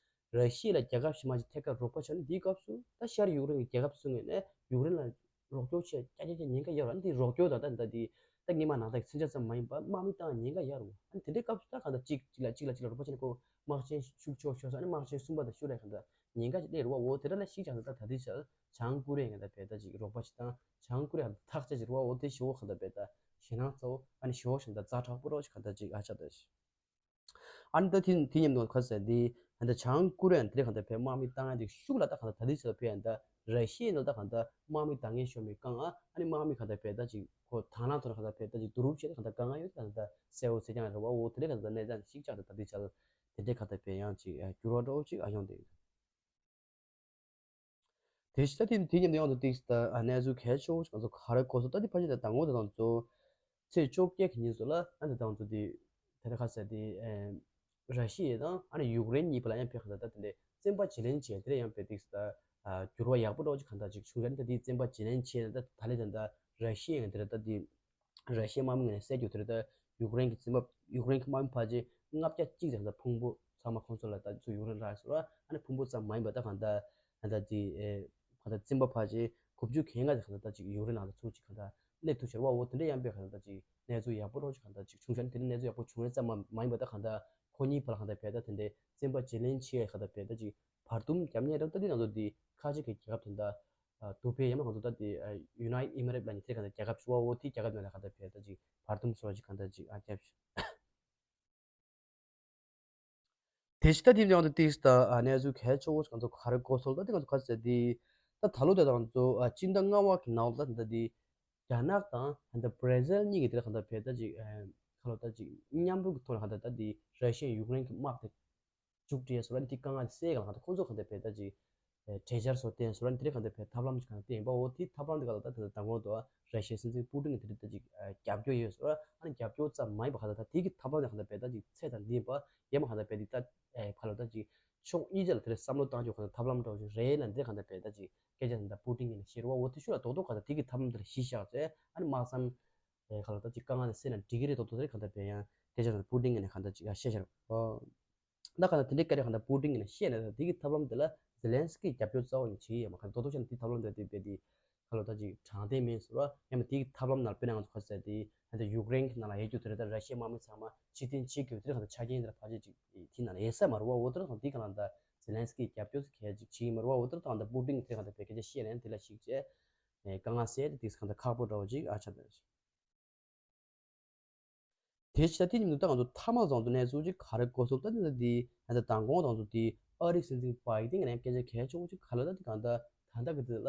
ར་ཤི་ཡ་ལ་རྒྱལ་ཁབ་ཕྱི་མ་ཅིག་ཐད་ཀར་རོགས་པ་བྱས་ན་དེའི་སྐབས་སུ་ད་ཤར་ཡུཀ་རེན་གྱི་རྒྱལ་ཁབ་ཚོའི་ངོས་ནས་ཡུཀ་རེན་ལ་རོགས་སྐྱོར་བྱེད་རྒྱ་ཆེ་ཆེ་ཉེན་ཁ་ཡོད་རེད། ཨ་ནི་དེ་རོགས་སྐྱོར་ད་ད་ད་དེ་ ད་སྔོན་མ་ནང་ལྟར་གྱི་མཚོན་ཆ་ཙམ་མ་ཡིན་པར་དམག་མི་བཏང་ཉེན་ཁ་ཡོད་རེད་བ། ཨ་ནི་དེ་འདྲའི་སྐབས་སུ་ད་གང་ལྟར་གཅིག་གཅིག་ལ་གཅིག་ལ་གཅིག་ལ་རོགས་པ་བྱས་ནས་ཁོ་དམག་ཆེན་ཤུགས་ཆེ་ཤོས་ཤོར་སོང་། ཨ་ནི་དམག་ཆེན་བཞི་པ་དང་བཞི་པ་རེད། གང་ལྟར་ཉེན་ཁ་ཞིག་སླེབས་རེད་བ། འོ་དེ་འདྲ་ལ་གཞིགས་བྱས་ཙང་ད་ད་ལྟའི་ཆར་བྱང་ཀོ་རི་ཡས་གང་ལྟར་བས་ད་ཅིག་རོགས་པ་ཞིག་བཏང་། བྱང་ཀོ་རི་ཡ་ཐག་བཅད་ཅིག་རེད་བ། འོ་དེ་ཞེ་པོ་གང་ལྟར་བས་ད་ཞེད་སྣང་ཚ་བོ། ཨ་ནི་ཞེ་པོ་ཞིག་ད་ཛ་དྲག་པོ་རོ་ཞིག་གང་ལྟར་ཅིག་ཨ་ཆགས་ད་ཞིག་ཨ་ནི་ད་དེ་དེ་མཉམ་དུ་ཁ་ཟེར་དེ་ད་ལྟ་བྱང་ཀོ་རི་ཡ་དེ་གང་ལྟར་བས་དམག་མི་བཏང་ཡ་དེ་ཤུགས་ལ་ད་གང་ལྟར་ད་ལྟའི་ཆར་བས་ད་ར་ཤི་ཡའི་ནང་ད་གང་ལྟར་དམག་མི་བཏང་མཁན་ཤོར་མེད་གང་། ཨ་ནི་དམག་མི་གང་ལྟར་བས་ད་ཅིག་ཁོ་དང་བླངས་ཐོག་ནས་གང་ལྟར་བས་ད་ཅིག་བསྡུ་རུབ་བྱས་ད་གང་ལྟར་དཀའ་ངལ་ཡོད་ད་གང་ལྟར་གསལ་བོ་གསལ་རྐྱང་རེད་བ། འོ་དེ་འདྲའི་གང་ལྟར་གནས་སྟངས་ཤིག་ཆགས་ད་ད་ལྟའི་ཆར་དེ་འདྲའི་གང་ལྟར་བས་ཡང་ཅིག་འགྱུར་བ་འདྲ་བོ་ཅིག་ཨ་ཡོང་བསྡད་ཡོད། དེ་ཕྱི་ད་དེ་དེ་མཉམ་དུ་ཡང་དུ་ཏིག་ད་གནས་ཚུལ་གལ་ཆེ་བོ་ང་ཚོ་ག་རེ་གོ་སོང་ད་དེ་ཕ་ཆེ་ད་དང་པོ་དེ་དང་ཚོ་ཚེས་བཅོ་བརྒྱད་ཀྱི་ཉིན་སུ་ལ་ཨ་ནི་དང་ཚོ་དེ་དེ་ད་ཁ་ཟེར་དེ་ར་ཤི་ཡ་དང་ཨ་ནི་ཡུཀ་རེན་གཉིས་བར་ལ་ཡང་བས་གང་ལྟར་ད་དེ་འདྲའི་བཙན་པ་བརྗེ་ལེན་བྱས་དེ་ལ་ཡང་བས་ཏིག་ད་འགྱུར་བ་ཡག་པོ་འདྲ་བོ་ཅིག་གང་ལྟར་ཅིག་བྱུང་ཡ་ནི་ད་དེ་བཙན་པ་བརྗེ་ལེན་བྱས་ད་ད་ལས་ད་ད་ར་ཤི་ཡ་ཡང་དེ་ལ་ད་དེ། ར་ཤི་ཡའི་དམག་མི་ངོས་ནས་གསལ་རྒྱུ་དེར་ད་ཡུཀ་རེན་གྱི་བཙན་པ་ཡུཀ་རེན་གྱི་དམག་མི་ཕལ་ཆེར་ལྔ་བརྒྱ་གཅིག་ཙམ་ད་ཕུང་པོ་ཚང་མ་ཁོང་ཚོ་ལ་ད་ཚུར་ཡུཀ་རེན་རག་སོང་ར། ཨ་ནི་ཕུང་པོ་ཙམ་མ་ཡིན་པ་ད་གང་ལྟར་ད་ལྟ་དེ་གང་ལྟར་བཙན་པ་ཕལ་ཆེར་དགུ་བཅུ་གྱ་ལྔ་ཙམ་གང་ལྟར་ད་ཅིག་ཡུཀ་རེན་ནང་ད་ཚུར་ཅིག་གང་ལྟར་སླེབས་ཐུབ་ཤར་བ། འོ་དེ་འདྲ་ཡང་པས་གང་ལྟར་ད་ཅིག་གནས་ཚུལ་ཡག་པོ་རོ་ཅིག་གང་ལྟར་ཅིག་བྱུང་ཤར་ནི་དེ་འདྲ་གནས་ཚུལ་ཡག་པོ་བྱུང་ཡས་ཙམ་མ་མ་ཡིན་པ་ད་གང་ལྟར་ཁོ་གཉིས་བར་ལ་གང་ལྟར་བས་ད་དེ་འདྲའི་བཙན་པ་བརྗེ་ལེན་བྱེད་ཡས་གང་ལྟར་བས་ད་ཅིག་བར་འདུམ་རྒྱབ་མཁན་རེད་ད་དེ་ང་ཚོ་དེ་ཁ་ཆེ་གི་རྒྱལ་ཁབ་དེ་འདྲ། ཨ་དུ་བྷེ་ཡང་ན་ང་ཚོ་ད་དེ་ཨ་ཡུ་ནའི་ཊི་ཨི་མི་རེཊ་ལབ་མཁན་དེ་གང་ལྟར་རྒྱལ་ཁབ་ཆེ་བ་འོ་དེ་རྒྱལ་ཁབ་ནང་ལ་གང་ལྟར་བས་ད་ཅིག་བར་འདུམ་སོགས་ཅིག་གང་ལྟར་ཅིག་ཨ་རྒྱབ་ཤོག་དེ་ཕྱི་ད་དེ་ཡང་དུ་ཏིག་ད་ཨ་གནས་ཚུལ་གལ་ཆེ་བོ་ང་ཚོ་ག་རེ་གོ་སོང་ད་དེ་ང་ཚོ་ག་ཟེར་དེ་ད་ད་ལོ་དེ་ང་ཚོ་ཨ་སྤྱི་ཟླ་ལྔ་པ་གི་ནང་ལ་ད་ད་དེ་རྒྱ་ནག་དང་ད་ད་བྷ་ར་ཟིལ་གཉིས་ཀྱི་དེ་གང་ལྟར་བས་ད་ཅིག་ཨ་ག་ལོ་ད་ཅིག་མཉམ་རུབ་ཀྱི་ཐོག་ནས་གང་ལྟར་ད་དེ་ར་ཤི་ཡ་ཡུཀ་རེན་གྱི་དམག་དེ། མཇུག་སྒྲིལ་སོགས་ལ་འདི་དཀའ་ངལ་སེལ་གང་ལ་ཁོང་ཚོ་གང་ལྟར་བས་ད་ཅིག་གྲོས་འཆར་སོགས་བཏོན་སོགས་ལ་འདི་གང་ལྟར་བས་ཐབས་ལམ་ཅིག་གང་བཏོན་ཡིན་པ། འོ་དེ་ཐབས་ལམ་འདི་ག་ལ་ད་ད་མདང་དགོང་དུ་ར་ཤི་ཡའི་སྲིད་འཛིན་པུ་ཏིན་གྱིས་དེ་རིང་ད་ཅིག་རྒྱབ་སྐྱོར་ཡོད་སོགས་ལ་ཨ་ནི་རྒྱབ་སྐྱོར་ཙམ་མ་ཡིན་པ་གང་ལྟར་ད་དེ་གི་ཐབས་ལམ་འདི་གང་ལྟར་བས་ད་ཅིག་ཚད་དང་ལྡན་པ་ཡང་མ་གང་ལྟར་བས་འདི་ད་ག་ལ་ད་ཅིག་ཕྱོགས་གཉིས་ཆ་ལ་དེ་རིང་བསམ་བློ་བཏང་རྒྱུ་གང་ལྟར་ཐབས་ལམ་འདྲ་བོ་ཞིག་རེད་ལ་འདི་གང་ལྟར་བས་ད་ཅིག་སྐད་ཆ་འདི་ད་པུ་ཏིན་གྱིས་ནས་བཤད་རོགས། འོ་དེ་ཤུ་ལ་རྡོག་རྡོག་གང་ལྟར་དེ་གི་ཐབས་ལམ་འདི་ལ་གཞི་བཞག་ཚེ་ཨ་ནི་མ་བསམ་གང་ལ་ད་ཅིག་དཀའ་ངལ་འདི་སེལ་ན་འགྲིག་གི་རེད། རྡོག་རྡོག་དེ་རིང་གང་ལྟར་བས་ཡང་སྐད་ཆ་འདི་པུ་ཏིན་གྱིས་ནས་གང་ལྟར་ཅིག་ཨ་བཤད་བཞག་རོགས། ད་ག་ད་དེ་འདྲའི་སྐད་ཆ་གང་ལྟར་པུ་ཏིན་གྱིས་ནས་བཤད་ནས་ད་དེ་གི་ཐབས་ལམ་དེ་ལ་ཛེ་ལན་སི་ཀི་རྒྱབ་སྐྱོར་རྩ་བ་ནས་བྱེད་ཀྱི་ཡོད་མ་ག་རྡོག་རྡོག་བྱས་ན་དེ་ཐབས་ལམ་དེ་དེ་བས་དེ་ག་ལོ་ད་ཅིག་དྲང་བདེན་མེད་ཟེར་བ་ཡང་མ་དེ་གི་ཐབས་ལམ་ནང་དཔེར་ན་ང་ཚོ་ག་ཟེར་དེ་ཧན་ད་ཡུཀ་རེན་གྱི་ནང་ལ་ཡོད་རྒྱུ་དེ་རེད། ད་ར་ཤི་ཡའི་དམག་མི་ཚང་མ་ཕྱིར་འཐེན་བྱེད་དགོས་དེ་རེད། ག་ད་ཆ་རྐྱེན་དེ་ལ་ཕལ་ཆེར་ཅིག་དེ་ནང་ལ་ཡོད་ས་མ་རེད་བ། འོ་དེ་རེད། ད་དེ་ག་ལ་ད་ཛེ་ལན་སི་ཀི་རྒྱབ་སྐྱོར་ཟེར་གལ་ཅིག་བྱེད་ཀྱི་མ་རེད་བ། འོ་དེ་རེད། ད་ད་པུ་ཏིན་དེ་ག་ད་བས་སྐད་ཆ་བཤད་ནས་དེ་ལ་ཞིག་བྱས་དཀའ་ངལ་སེལ་ཏེ་དེ་ག་ད་ཁག་པོ་འདྲ་བོ་ཅིག་ཨ་ཆགས་ད། དེ་ཕྱི་ད་དེ་ཉིན་དུ་ད་ང་ཚོ་མཐའ་མ་བཟང་དུ་གནས་ཚུལ་ཅིག་ག་རེ་གོ་སོང་ད་དེ་ད་དེ་ད་ད་མདང་དགོང་དང་ཚོ་དེ་ཨ་རིའི་སྲིད་འཛིན་བྷའི་ཌེན་གྱི་ནས་སྐད་ཆ་གལ་ཆེ་བོ་ཅིག་ག་ལ་ད་དེ་གང་ད་ད་ད་གི་དེ་ལ་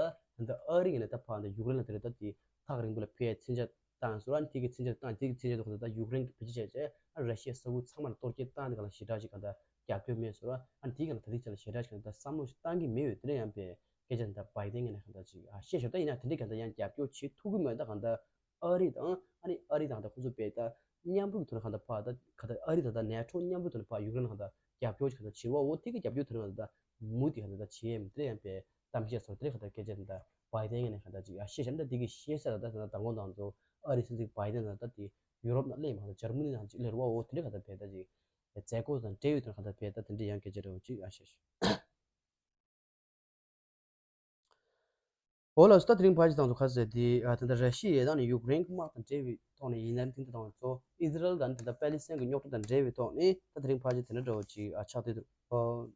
ད་ཨ་རི་གི་ནས་ད་ཕར་ད་ཡུཀ་རེན་ལ་དེ་རེད། ད་དེ་ཐག་རིང་པོ་ལ་ཕེ་མཚོན་ཆ་བཏང་སོང་ར། དེ་གི་མཚོན་ཆ་བཏང་དེ་གི་མཚོན་ཆ་དེ་གང་ད་ད་ཡུཀ་རེན་གྱི་བེད་སྤྱོད་བྱས་བྱས་ཨ་ར་ཤི་ཡའི་ས་ཁུལ་ཚང་མ་ལ་གཏོར་སྐྱོན་བཏང་དེ་ག་ལ་ཞེ་དྲག་ཅིག་གང་ད་རྒྱབ་སྐྱོར་མེད་སོང་ར། ཨ་དེ་ག་ལ་ད་དེ་ཆ་ལ་ཞེ་དྲག་ཅིག་གང་ད་བསམ་བློ་ཞིག་བཏང་གི་མེད་ཡོད། དེ་ནས་ཡང་པས་སྐད་ཆ་འདི་བྷའི་ཌེན་གྱི་ནས་གང་ད་ཅིག་ཨ་བཤད་ཞོར་ད་ཡིན་ན་དེ་འདྲའི་གང་ད་ཡང་རྒྱབ་སྐྱོར་བྱེད་ཐུབ་ཀྱི་མེད། ད་གང་ད་ཨ་རི་དང་ཨ་ནི་ཨ་རི་དང་ད་ཁོ་ཚོ་པས་ད་མཉམ་རུབ་ཀྱི་ཐོག་ནས་གང་ད་ཕར་ད་ག་ད་ཨ་རི་དང་ད་ནེ་ཊོ་མཉམ་རུབ་ཐོག་ནས་ཕར་ཡུཀ་རེན་གང་ད་རྒྱབ་སྐྱོར་གང་ད་བྱེད་བ། འོ་དེ་གི་རྒྱབ་སྐྱོར་ཐོག་ནས་གང་ད་མུ་མཐུད་གང་ད་བྱེད་ཡས་མི་དེ་ཡང་པས་གཏམ་བཤད་སོགས་དེ་གང་ད་སྐད་ཆ་འདི་བྷའི་ཌེན་གྱི་ནས་གང་ད་ཅིག་ཨ་བཤད་བཞག་ད་དེ་གི་བཤད་ས་ད་ད་ད་མདང་དགོང་དང་ཚོ་ཨ་རི་སྲིད་འཛིན་བྷའི་ཌེན་ད་ད་དེ་ཡུ་རོབ་ནང་སླེབས་མ་ད་འཇར་མ་ནི་ནང་ཅིག་སླེབས་རེད་བ། འོ་དེ་འདྲ་གང་ད་པས་ད་ཅིག་མཛད་སྒོ་དང་འབྲེལ་ཡོད་དེ་གང་ད་པས་ད་དེ་འདྲ་ཡང་སྐད་ཆ་འདྲ་བོ་ཅིག་ཨ་བཤད་ཞོར། འོ་ལགས་སོ། ད་དེ་རིང་ཕལ་ཆེར་དང་ཚོ་ག་ཟེར་དེ་ཨ་ད་ལྟ་ར་ཤི་ཡའི་དང་ནི་ཡུཀ་རེན་གྱི་དམག་དང་འབྲེལ་བའི་ཐོག་ནས་ཡིན་ན་དེ་འདྲ་དང་ཚོ་ཨི་ཟི་རལ་དང་ད་ལྟ་པེ་ལི་སི་ཐན་གྱི་རྙོག་དྲ་དང་འབྲེལ་བའི་ཐོག་ནས་ད་དེ་རིང་ཕལ་ཆེར་དེ་འདྲ་འདྲ་བོ་ཅིག་ཨ་ཆགས་བསྡད་འདུག་ཨོ།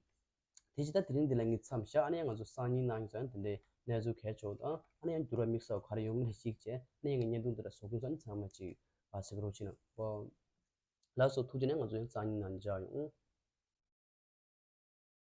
དེ་བཞིན་ད་དེ་རིང་འདི་ལ་ངས་མཚམས་བཞག་ཨ་ནི་ཡང་ང་ཚོ་སང་ཉིན་གནངས་ཉིན་ཚོ་ཡང་དེ་འདྲའི་གནས་ཚུལ་གལ་ཆེ་བ་དང་ཨ་ནི་ཡང་འགྱུར་བ་དམིགས་བསལ་བ་ག་རེ་ཡོང་གི་རེད་ཅིག་བྱས་ཨ་ནི་ཡང་ངས་བརྙན་ཐུང་འདི་ལ་བཟོ་སྐུ་ཚོ་ཨ་ནི་ཚང་མ་ཅིག་ཨ་གཟིགས་རོགས་བྱེད་གནང་། ཨོ། ལགས་སོ། ཐུགས་རྗེ་ཆེ། ང་ཚོ་ཡང་སང་ཉིན་ནང་མཇལ་ཡོང་།